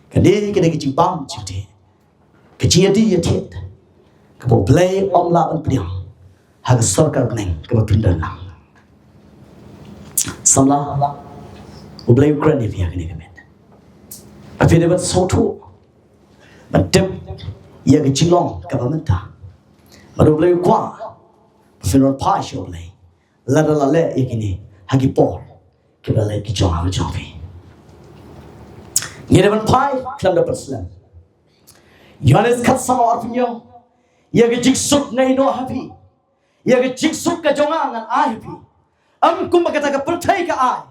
Kane ka dei ka jingbam jingdih, ka jingïadih ïathied kaba U Blei um lah ban pdiang ha ka sorkar bneng kaba phin don lang. Samla, U Blei u kren ïa phi ha kane ka miet. Phi dei ban sngewthuh, ban tip ïa ka jinglong kaba mynta. Bad U Blei u kwah ba phin wan phai sha U Blei lada la leh ïa kine ha ki por kiba la leit ki jong ha ka jong phi. Ngi dei ban phai khlem da pynslem. Ïoannis khatsaw arphew hynñiew. Ïa ka jingsuk nga ïehnoh ha phi. Ïa ka jingsuk ka jong nga ngan ai ha phi. Ym kumba kata ka pyrthei ka ai,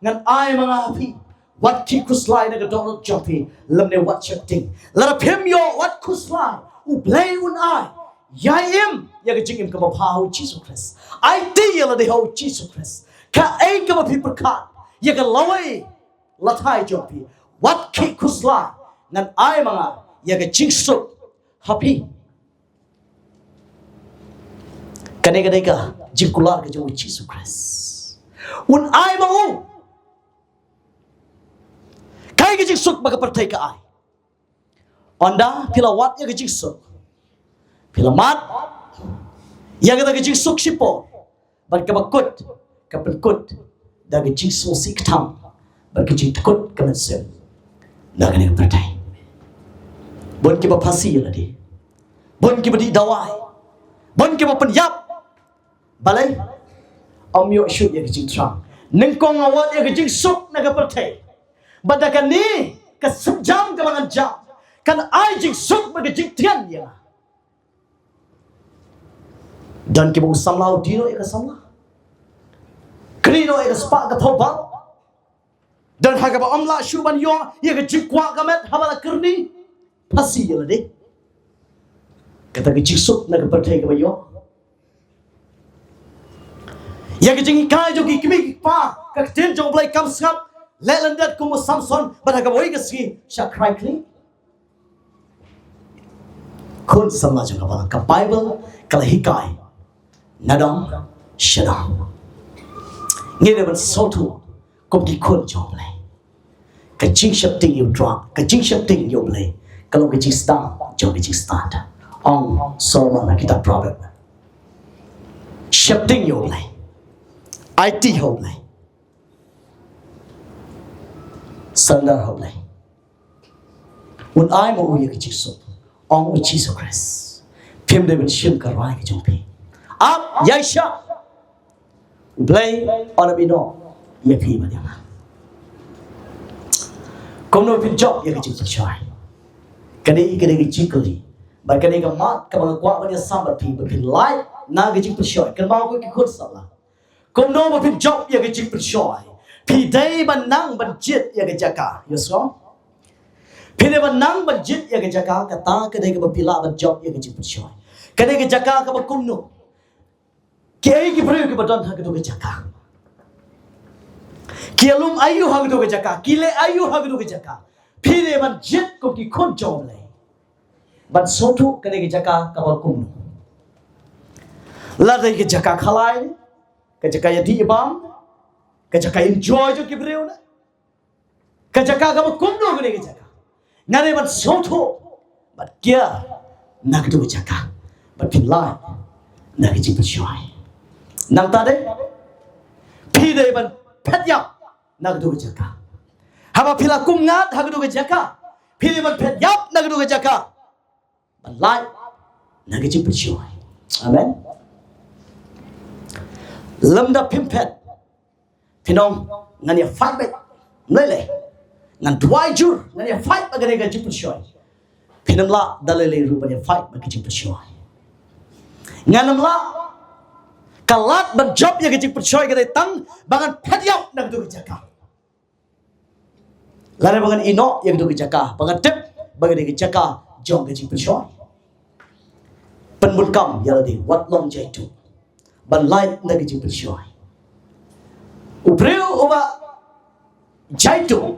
ngan ai ma nga ha phi. Wat khih khuslai na ka dohnud jong phi, lymne wat sheptieng. Lada phim ïoh, wat khuslai, U Blei un ai. Ïai im ïa ka jingim kaba bha ha U Jisu Khrist. Aiti ïa lade ha U Jisu Khrist. Kaei kaba phi pyrkhat ïa ka lawei lathai jong phi, wat khih khuslai, ngan ai ma nga ïa ka jingsuk ha phi. Kane ka dei ka jingkular ka jong U Jisu Khrist. Un ai ma u. Kaei ka jingsuk ba ka pyrthei ka ai? Ynda phi la wad ïa ka jingsuk, phi la mad ïa kata ka jingsuk shipor, bad kaba kut ka pynkut da ka jingsngewsih kthang bad ka jingkut ka mynsiem na kane ka pyrthei. Bun kiba phasi ïa lade, bun kiba dih dawai, bun kiba pynïap. Balei? Ym ïoh shuh ïa ka jingthrang. Nyngkong nga wad ïa ka jingsuk na ka pyrthei, bad da kane ka sienjam kaba ngan jam, kan ai jingsuk bad ka jingtian ïa nga. Don kiba u samla u die noh ïa ka samla, kri noh ïa ka spah ka thawbar. Don ha kaba ym lah shuh ban ïoh ïa ka jingkwah ka met haba la kyrni. Phasi ïa lade. Kata ka jingsuk na ka pyrthei kaba ïoh. Ïa ka jinghikai jong ki kmie ki kpa, ka ktien jong U Blei kam sngap. Leh lyndet kum u Samson, bad ha kaba wei ka sngi shah krai khlieh. Khun samla jong ka balang, ka Baibl ka la hikai nadong shadong. Ngi dei ban sngewthuh kum ki khun jong U Blei. Ka jingsheptieng ïa U Trai, ka jingsheptieng ïa U Blei, ka long ka jingsdang jong ka jingstad. Ong Solomon ha kitab Proverb, sheptieng ïa U Blei, aiti ha U Blei, surrender ha U Blei. Un ai ma u ïa ka jingsuk, ong U Jisu Khrist. Phim dei ban shim ka rai ka jong phi. Ap, ïaishah. U Blei un ym ïehnoh ïa phi bad ïa nga. Kumno phin jop ïa ka jingpynshoi? Kane, kane ka jingkylli, bad kane ka mat kaba nga kwah ban ïasam bad phi, ba phin lait na ka jingpynshoi. Kynmaw ko ki khun samla. Kumno ba phin jop ïa ka jingpynshoi? Phi dei ban nang ban jied ïa ka jaka. Ïohsngew? Phi dei ban nang ban jied ïa ka jaka, kata ka dei kaba phi lah ban jop ïa ka jingpynshoi. Ka dei ka jaka kaba kumno? Kiei ki briew kiba don ha katu ka jaka? Ki ïalum aïu ha katu ka jaka? Ki leh aïu ha katu ka jaka? Phi dei ban jied kum ki khun jong U Blei ban sngewthuh kane ka jaka kaba kumno. Lada ka jaka khalai, ka jaka ïadih ïabam, ka jaka enjoy jong ki briew ne, ka jaka kaba kumno kane ka jaka? Nga dei ban sngewthuh bad kiar na katu ka jaka, bad phin lait na ka jingpynshoi. Nangta de, phi dei ban phet ïap na katu ka jaka. Haba phi la kum ngat ha katu ka jaka, phi dei ban phet ïap na katu ka jaka, ban lait na ka jingpynshoi. Amen. Lymda phim phet, phin ong, ngan ïa fight beit. Ym lei lei. Ngan duwai jur, ngan ïa fight bad kane ka jingpynshoi. Phin ym lah da lei lei ruh ban ïa fight bad ka jingpynshoi. Ngan ym lah. Ka lad ban jop ïa ka jingpynshoi ka dei tang ba ngan phet ïap na katu ka jaka. Lada ba ngan ïehnoh ïa katu ka jaka, ba ngan tip ba ka dei ka jaka jong ka jingpynshoi, pynbun kam ïa lade, wat long jaituh ban lait na ka jingpynshoi. U briew uba jaituh,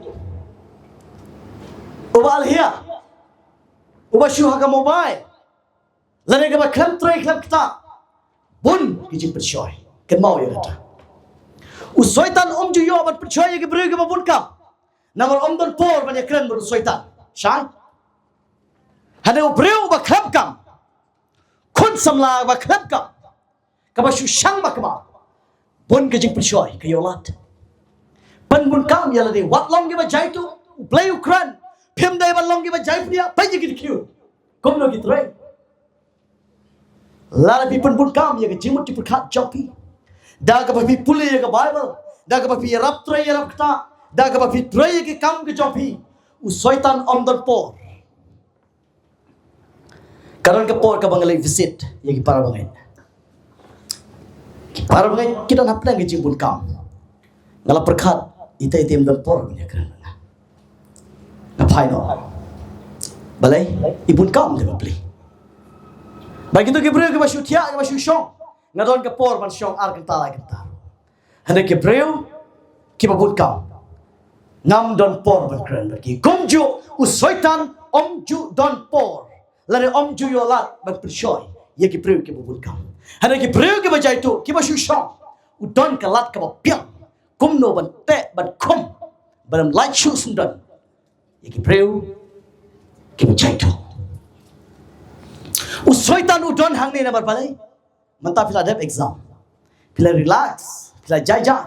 uba alhia, uba shu ha ka mobile, lane kaba khlem trei khlem ktah, bun ki jingpynshoi. Kynmaw ïa kata. U Soitan um ju ïoh ban pynshoi ïa ki briew kiba bun kam, namar um don por ban ïakren bad u Soitan. Shai. Hynrei u briew uba khlem kam, khun samla ba khlem kam, kaba shu shang ba kynmaw, bun ka jingpynshoi ka ïoh lad. Pynbun kam ïa lade, wat long kiba jaituh. U Blei u kren Phim dei ban long kiba jai pdiang, peit ïa ki dkhiew. Kumno ki trei. Lada phi pynbun kam ïa ka jingmut jingpyrkhat jong phi, da kaba phi pule ïa ka Baibl, da kaba phi ïarap trei ïarap ktah, da kaba phi trei ïa ki kam ka jong phi, u Soitan um don por. Ka don ka por kaba nga leit visit ïa ki para bangeit. Ki para bangeit ki don hapdeng ka jingbun kam. Nga la pyrkhat, ita ita im don por ban ïakren bad nga. Nga phai noh. Balei? I bun kam da bapli. Ba kito ki briew kiba shu thiah kiba shu shong, nga don ka por ban shong ar kynta lai kynta. Hynrei ki briew kiba bun kam, ngam don por ban kren bad ki. Kumjuh u Soitan um ju don por, lane um ju ïoh lad ban pynshoi ïa ki briew kiba bun kam. Hynrei ki briew kiba jaituh kiba shu shong, u don ka lad kaba biang kumno ban teh ban khum, ban ym lait shuh sngewdon ïa ki briew kiba jaituh. U Soitan u don hangne namar balei? Mynta phi la dep exam, phi la relax, phi la jai jai.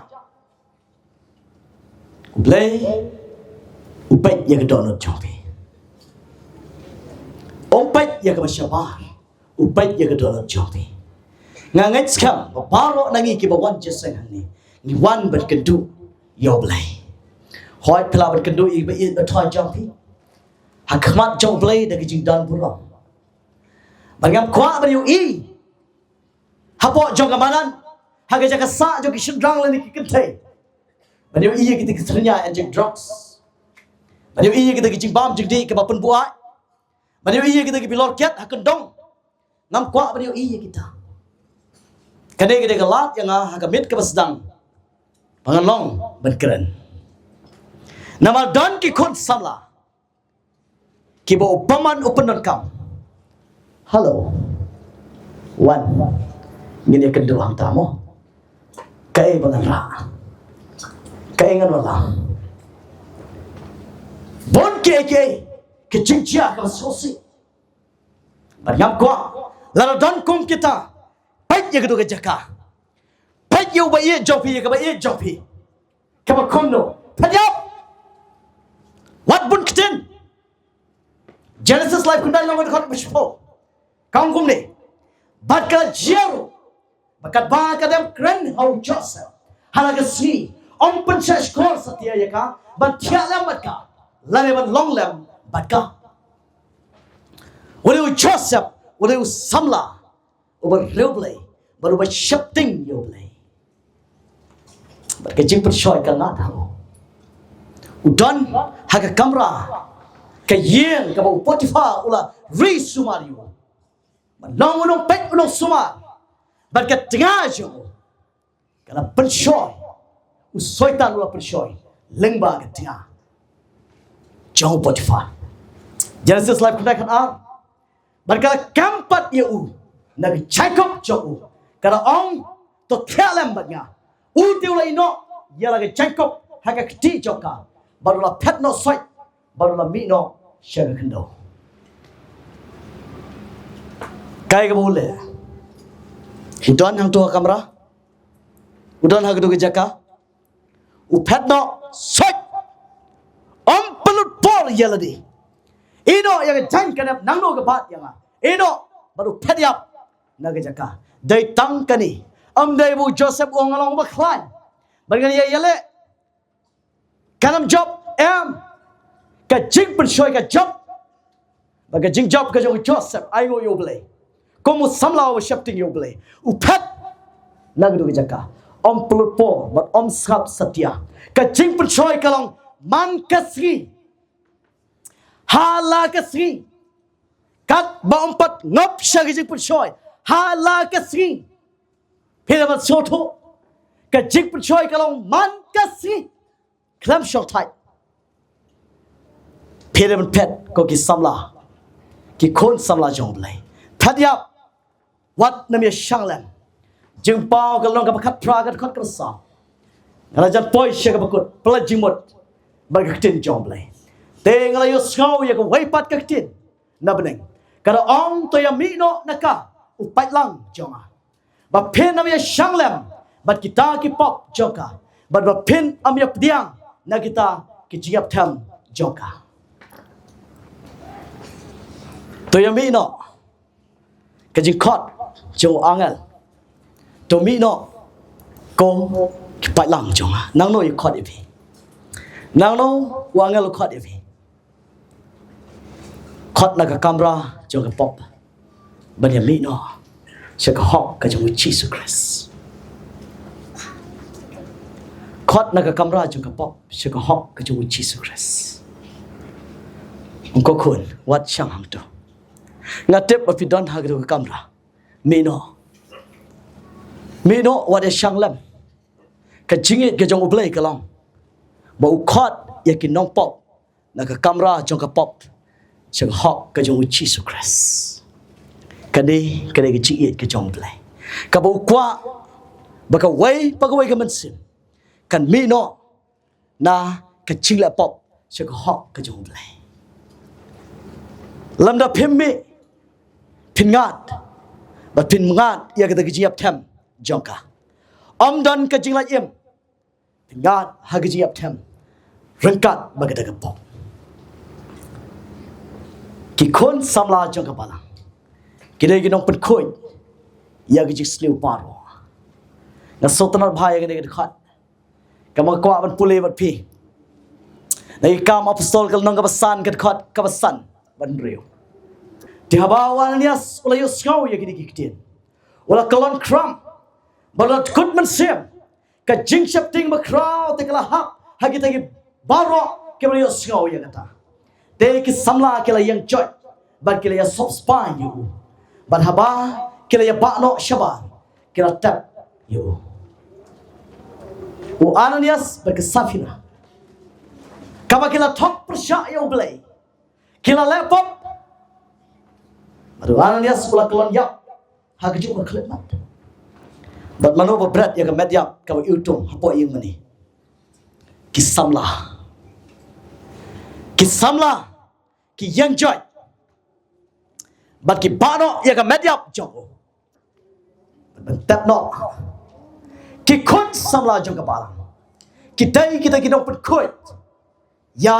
U Blei u peit ïa ka dohnud jong phi. Um peit ïa kaba shabar, u peit ïa ka dohnud jong phi. Nga ngeit skhem ba baroh na ngi kiba wan jingïaseng hangne, ngi wan ban kynduh ïa U Blei. Hooid, phi lah ban kynduh ïa kiba ïeit ba thoh jong phi ha khmat jong U Blei da ka jingdon burom. Ba ngam kwah ban ïohi hapoh jong ka madan, ha ka jaka sah jong ki shynrang lane ki kynthei, ban ïohi ïa kita ki synñia injek drugs, ban ïohi ïa kita ki jingbam jingdih kiba pynbuaid, ban ïohi ïa kita ki bilor kiad ha kyndong. Ngam kwah ban ïohi ïa kita. Kane ka dei ka lad ïa nga ha ka miet kaba sdang ba ngan long ban kren. Namar don ki khun samla kiba u bymman u pyndonkam. Hello. Wan, ngin ïa kynduh hangta mo. Kaei ba ngan rah? Kaei ngan wallam? Bun kiei kiei ki jingjia kaba sngewsih. Bad ngam kwah, lada don kum kita, peit ïa katu ka jaka. Peit ïa uba ïeit jong phi, ïa kaba ïeit jong phi. Kaba kumno? Peit ïa, wat bun ktien. Genesis laiphew khyndai, lynnong kaba shiphew, ka ong kumne: Bad ka la jia ruh ba katba ka dang kren ha u Joseph ha la ka sngi, ym pynshahshkor satia ïa ka ban thiah lem bad ka lane ban long lem bad ka. U dei u Joseph, u dei u samla uba riewblei bad uba sheptieng ïa U Blei. Bad ka jingpynshoi ka ngat ha u. U don ha ka kamra ka ïing kaba u Potiphar u la ri sumar ïa u. Bad long u nongpeit u nongsumar. Bad ka tnga jong u ka la pynshoi. U Soitan u la pynshoi lyngba ka tnga jong u Potiphar. Genesis laiphew khyndai, khatar. Bad ka la kem pat ïa u na ka jaiñkup jong u, ka la ong, to thiah lem bad nga. U te u la ïeh noh ïa la ka jaiñkup ha ka kti jong ka, bad u la phet noh soit, bad u la mih noh sha ka khyndew. Kaei kaba u leh? U don hangto ha kamra, u don ha katu ka jaka, u phet noh soit. Ym pynlut por ïa lade. Ïeh noh ïa ka jaiñ ka dep nangno ka bat ïa nga. Ïeh noh bad u phet ïap na ka jaka. Dei tang kane. Ym dei ba u Joseph u ong nga long uba khlaiñ bad ngan ïa ïaleh. Kan ym jop, em. Ka jingpynshoi ka jop. Bad ka jingjop ka jong u Joseph, ainguh ïa U Blei. Kum u samla uba sheptieng ïa U Blei, u phet na katu ka jaka. Ym pynlut por bad ym sngap satia. Ka jingpynshoi ka long man ka sngi, ha la ka sngi. Katba ym pat ngop sha ka jingpynshoi, ha la ka sngi. Phi dei ban sngewthuh, ka jingpynshoi ka long man ka sngi. Khlem shongthait, phi dei ban phet, ko ki samla, ki khun samla jong U Blei. Phet ïap, wat nym ïa shang lem. Jingpaw ka lynnong kaba khatphra, ka dkhot kaba saw. Nga la jan poi sha kaba kut, pynlait jingmut bad ka ktien jong U Blei. Te nga la ïohsngew ïa kawei pat ka ktien na bneng ka da ong, to ïa mih noh na ka u paidlang jong nga, ba phin ym ïa shang lem bad kita ki pop jong ka, bad ba phin ym ïa pdiang na kita ki jingïap them jong ka. To ïa mih noh ka jingkhot jong u angel. To mih noh kum ki paidlang jong nga. Nangno ïa khot ïa phi? Nangno u angel u khot ïa phi? Khot na ka kamra jong ka pop ban ïa mih noh sha ka hok ka jong u Jisu Khrist. Khot na ka kamra jong ka pop sha ka hok ka jong u Jisu Khrist. Ong ko khun, wat shang hangto. Nga tip ba phi don ha ka kamra. Mih noh. Mih noh, wat ïa shang lem. Ka jingïeit ka jong u Blei ka long ba u khot ïa ki nongpop na ka kamra jong ka pop sha ka hok ka jong u Jisu Khrist. Kane, kane ka jingïeit ka jong u Blei kaba u kwah ba kawei pa kawei ka mynsiem kan mih noh na ka jingleh pop sha ka hok ka jong u Blei. Lymda phim mih, phin ngat, ba phin ngat ïa kata ka jingïap them jong ka. Ym don ka jinglait im, phin ngat ha ka jingïap them ryngkat bad kata ka pop. Ki khun samla jong ka balang ki dei ki nongpynkhuid ïa ka jingsniew baroh. Nga sngewtynnat bha ïa kane ka dkhot. Kaba nga kwah ban pule bad phi na ki Kam Apostol ka lynnong kaba san, ka dkhot kaba san bad hynriew. Te haba u Ananias u la ïohsngew ïa kine ki ktien, u la kyllon khram bad u la dkut mynsiem. Ka jingsheptieng bakhraw te ka la hap ha kita ki baroh kiba la ïohsngew ïa kata. Te ki samla ki la ïeng joit bad ki la ïa sop spah ïa u. Bad haba ki la ïa bah noh shabar, ki la tep ïa u. U Ananias bad ka Saphira, kaba ki la thok pyrshah ïa u Blei, ki la leh pop. Bad u Ananias u la kyllon ïap ha kajuh ka khyllipmat. Bad mano ba bret ïa ka met ïap kaba iwtung hapoh ïing mane? Ki samla. Ki samla ki ïeng joit bad ki bah noh ïa ka met ïap jong u. Ban tep noh ki khun samla jong ka balang. Ki dei kita ki nongpynkhuid ïa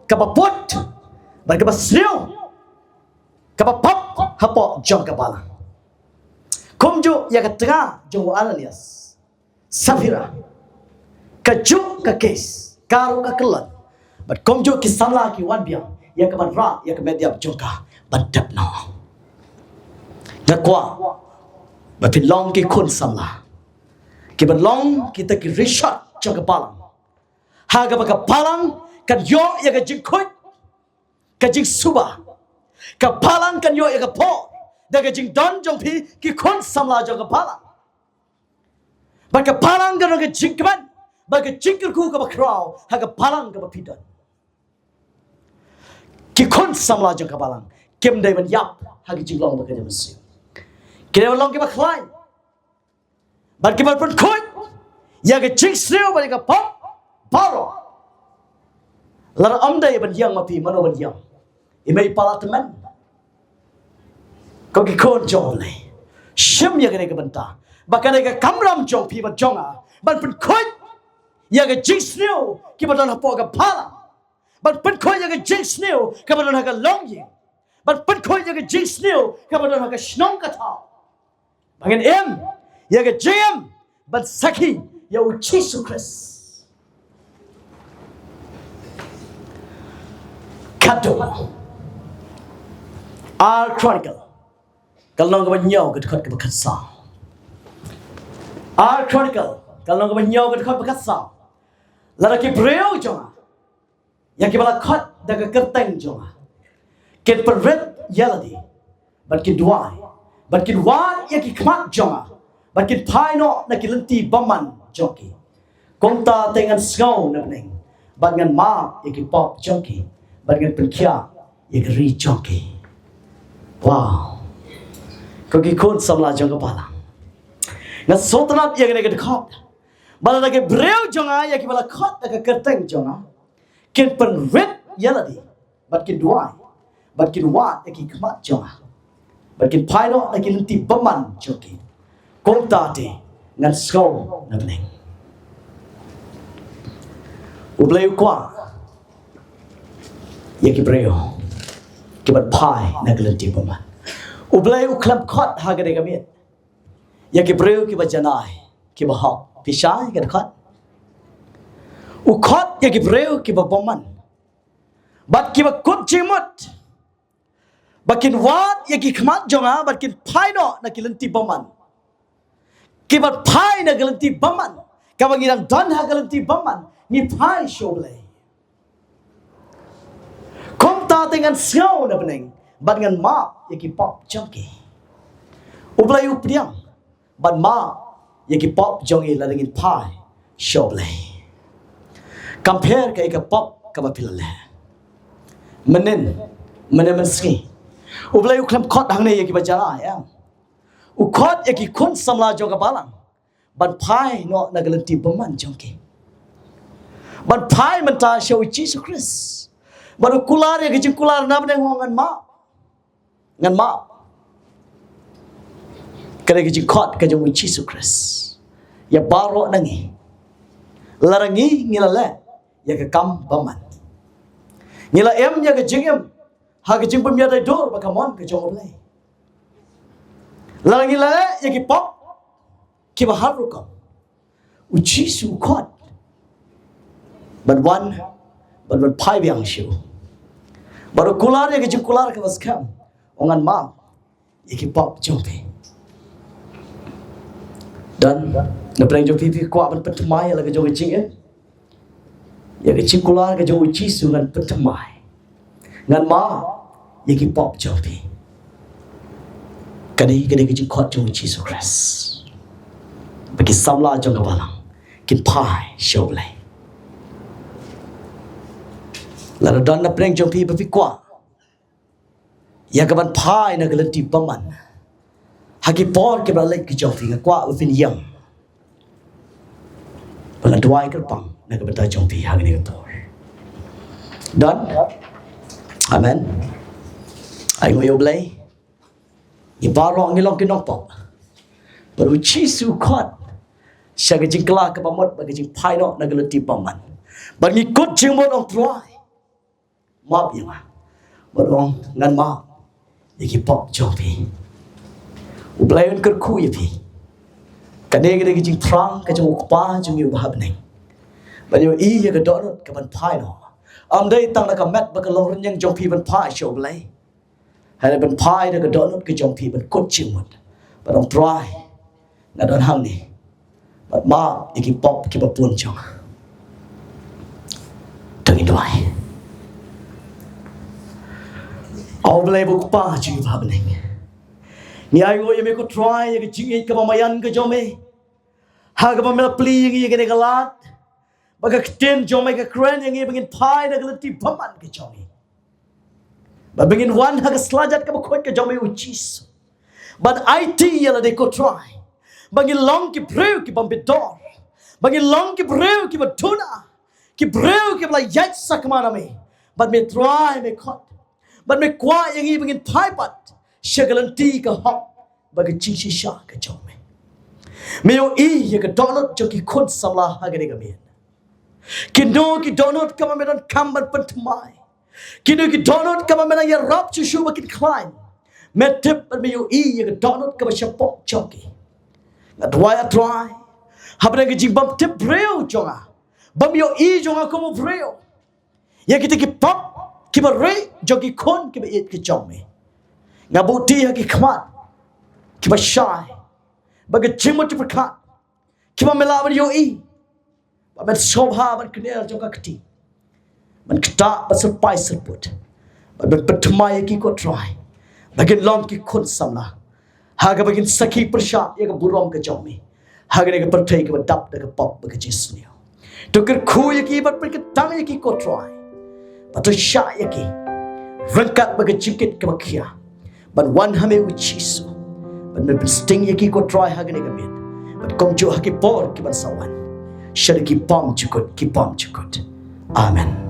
kaba bud bad kaba sniew, kaba pop hapoh jong ka balang. Kumjuh ïa ka tnga jong u Ananias, Saphira, kajuh ka case ka ruh ka kyllon. Bad kumjuh ki samla ki wan biang ïa ka ban rah ïa ka met ïap jong ka ban tep noh. Nga kwah ba phin long ki khun samla kiban long kita ki rishot jong ka balang, ha kaba ka balang kan ïoh ïa ka jingkhuid, ka jingsuba. Ka balang kan ïoh ïa ka por da ka jingdon jong phi ki khun samla jong ka balang. Bad ka balang kan don ka jingkmen bad ka jingkyrkhu kaba khraw ha ka balang kaba phi don. Ki khun samla jong ka balang kim dei ban ïap ha ka jinglong bad ka jingmynsiem. Ki dei ban long kiba khlaiñ bad kiba pynkhuid ïa ka jingsniew bad ïa ka pop baroh. Lada ym dei ban ïeng ma phi, mano ban ïeng? I mei i pa la tymmen. Ko ki khun jong U Blei, shim ïa kane ka bynta ba kane ka kamram jong phi bad jong nga ban pynkhuid ïa ka jingsniew kiba don hapoh ka balang, ban pynkhuid ïa ka jingsniew kaba don ha ka longïing, ban pynkhuid ïa ka jingsniew kaba don ha ka shnong ka thaw. Ba ngin im ïa ka jingim ban sakhi ïa U Jisu Khrist. Katto. Ar Chronicle ka lynnong kaba hynñiew, ka dkhot kaba khatsaw. Ar Chronicle ka lynnong kaba hynñiew, ka dkhot kaba khatsaw. Lada ki briew jong nga, ïa kiba la khot da ka kyrteng jong nga, kin pynrit ïa lade bad kin duwai bad kin wad ïa ki khmat jong nga bad kin phai noh na ki lynti bymman jong ki, kumta te ngan sngew na bneng bad ngan map ïa ki pop jong ki bad ngan pynkhiah ïa ka ri jong ki. Wow. Ko ki khun samla jong ka balang, nga sngewtynnat ïa kane ka dkhot. Ba lada ki briew jong nga ïa kiba la khot da ka kyrteng jong nga kin pynrit ïa lade bad kin duwai bad kin wad ïa ki khmat jong nga bad kin phai noh na ki lynti bymman jong ki, kumta te ngan sngew na bneng. U Blei u kwah ïa ki briew ki ban phai na ka lynti bymman. U Blei u khlem khot ha kane ka miet ïa ki briew ki ba janai, ki ba hok. Phi shai ka dkhot? U khot ïa ki briew ki ba bymman bad ki ba kut jingmut, ba kin wad ïa ki khmat jong nga bad kin phai noh na ki lynti bymman. Ki ban phai na ka lynti bymman, kaba ngi dang don ha ka lynti bymman, ngi phai sha U Blei. Kumta te ngan sngew na bneng bad ngan map ïa ki pop jong ki. U Blei u pdiang ban map ïa ki pop jong ngi lada ngin phai sha U Blei. Kam pher kaei ka pop kaba phi la leh mynnin, mynnin mynsngi. U Blei u khlem khot hangne ïa ki ba janai, em. U khot ïa ki khun samla jong ka balang ban phai noh na ka lynti bymman jong ki, ban phai mynta sha U Jisu Khrist. Bad u kular ïa ka jingkular na bneng, u ong, ngan map. Ngan map. Ka dei ka jingkhot ka jong U Jisu Khrist ïa baroh na ngi. Lada ngi, ngi la leh ïa ka kam bymman, ngi la im ïa ka jingim ha ka jingpynïadei dur bad ka mon ka jong U Blei, lada ngi la leh ïa ki pop ki ba har rukom, U Jisu u khot ban wan, ban wan phai biang sha u. Bad u kular ïa ka jingkular kaba skhem, u ong, ngan map ïa ki pop jong phi. Don na pdeng jong phi, phi kwah ban pynthymmai ïa la ka jong ka jingim, ïa ka jingkular ka jong U Jisu, ngan pynthymmai, ngan map ïa ki pop jong phi. Ka dei, ka dei ka jingkhot jong U Jisu Khrist ba ki samla jong ka balang kin phai sha U Blei. Lada don na pdeng jong phi ba phi kwah ïa ka ban phai na ka lynti bymman ha ki por ki ba la leit ki jong phi, nga kwah ba phin ïam. Ba ngan duwai kyrpang na ka bynta jong phi ha kane ka por. Don? Amen. Ai nguh ïa U Blei. Ngi baroh ngi long ki nongpop. Bad U Jisu u khot sha ka jingkylla kaba mut bad ka jingphai noh na ka lynti bymman. Bad ngi kut jingmut, ong, Trai, map ïa nga. Bad u ong, ngan map ïa ki pop jong phi. U Blei un kyrkhu ïa phi. Kane ka dei ka jingthrang ka jong U Kpa jong ngi uba ha bneng, ban ïohi ïa ka dohnud ka ban phai noh. Ym dei tang na ka met bad ka longrynïeng jong phi ban phai sha U Blei, hynrei ban phai da ka dohnud ka jong phi, ban kut jingmut, ban ong, Trai, nga don hangne, bad map ïa ki pop ki ba bun jong nga. To ngin duwai. A U Blei ba U Kpa jong ngi ba ha bneng, ngi ai nguh ïa me, ko Trai, ïa ka jingïeit kaba maïan ka jong me, ha kaba me la plie ïa ngi ïa kane ka lad, ba ka ktien jong me ka kren ïa ngi ba ngin phai na ka lynti bymman ka jong ngi, ba, ba ngin wan ha ka slajat kaba khuid ka jong me, U Jisu, ban aiti ïa lade, ko Trai, ba ngin long ki briew ki bym bit dor, ba ngin long ki briew ki ba duna, ki briew ki ba la ïaid sakma na me. Bad me, Trai, me khot, bad me kwah ïa ngi ba ngin phai pat sha ka lynti ka hok bad ka jingshisha ka jong me. Me ïohi ïa ka dohnud jong ki khun samla ha kane ka miet. Kino ki dohnud kaba me donkam ban pynthymmai, kino ki dohnud kaba me nang ïarap shuh shuh ba kin khlaiñ. Me tip bad me ïohi ïa ka dohnud kaba shapoh jong ki. Nga duwai, A Trai, hapdeng ka jingbymtip briew jong nga, bym ïohi jong nga kum u briew, ïa kita ki pop ki ba rieh jong ki khun ki ba ïeit ki jong me, nga buhti ha ki khmat ki ba shai bad ka jingmut jingpyrkhat, ki ba me lah ban ïohi, ba men sngewbha ban kner jong ka kti, ban ktah, ban syrpai syrput, ban, ban pynthymmai ïa ki, ko Trai, ba kin long ki khun samla ha kaba kin sakhi pyrshah ïa ka burom ka jong me ha kane ka pyrthei kaba dap da ka pop bad ka jingsniew. To kyrkhu ïa ki bad pynkyntang ïa ki, ko Trai, bad to shah ïa ki ryngkat bad ka jingkit kaba khia, ban wan ha me, U Jisu, ban me pynsting ïa ki, ko Trai, ha kane ka miet, bad kumjuh ha ki por ki ban sa wan, sha da ki bymjukut ki bymjukut. Amen.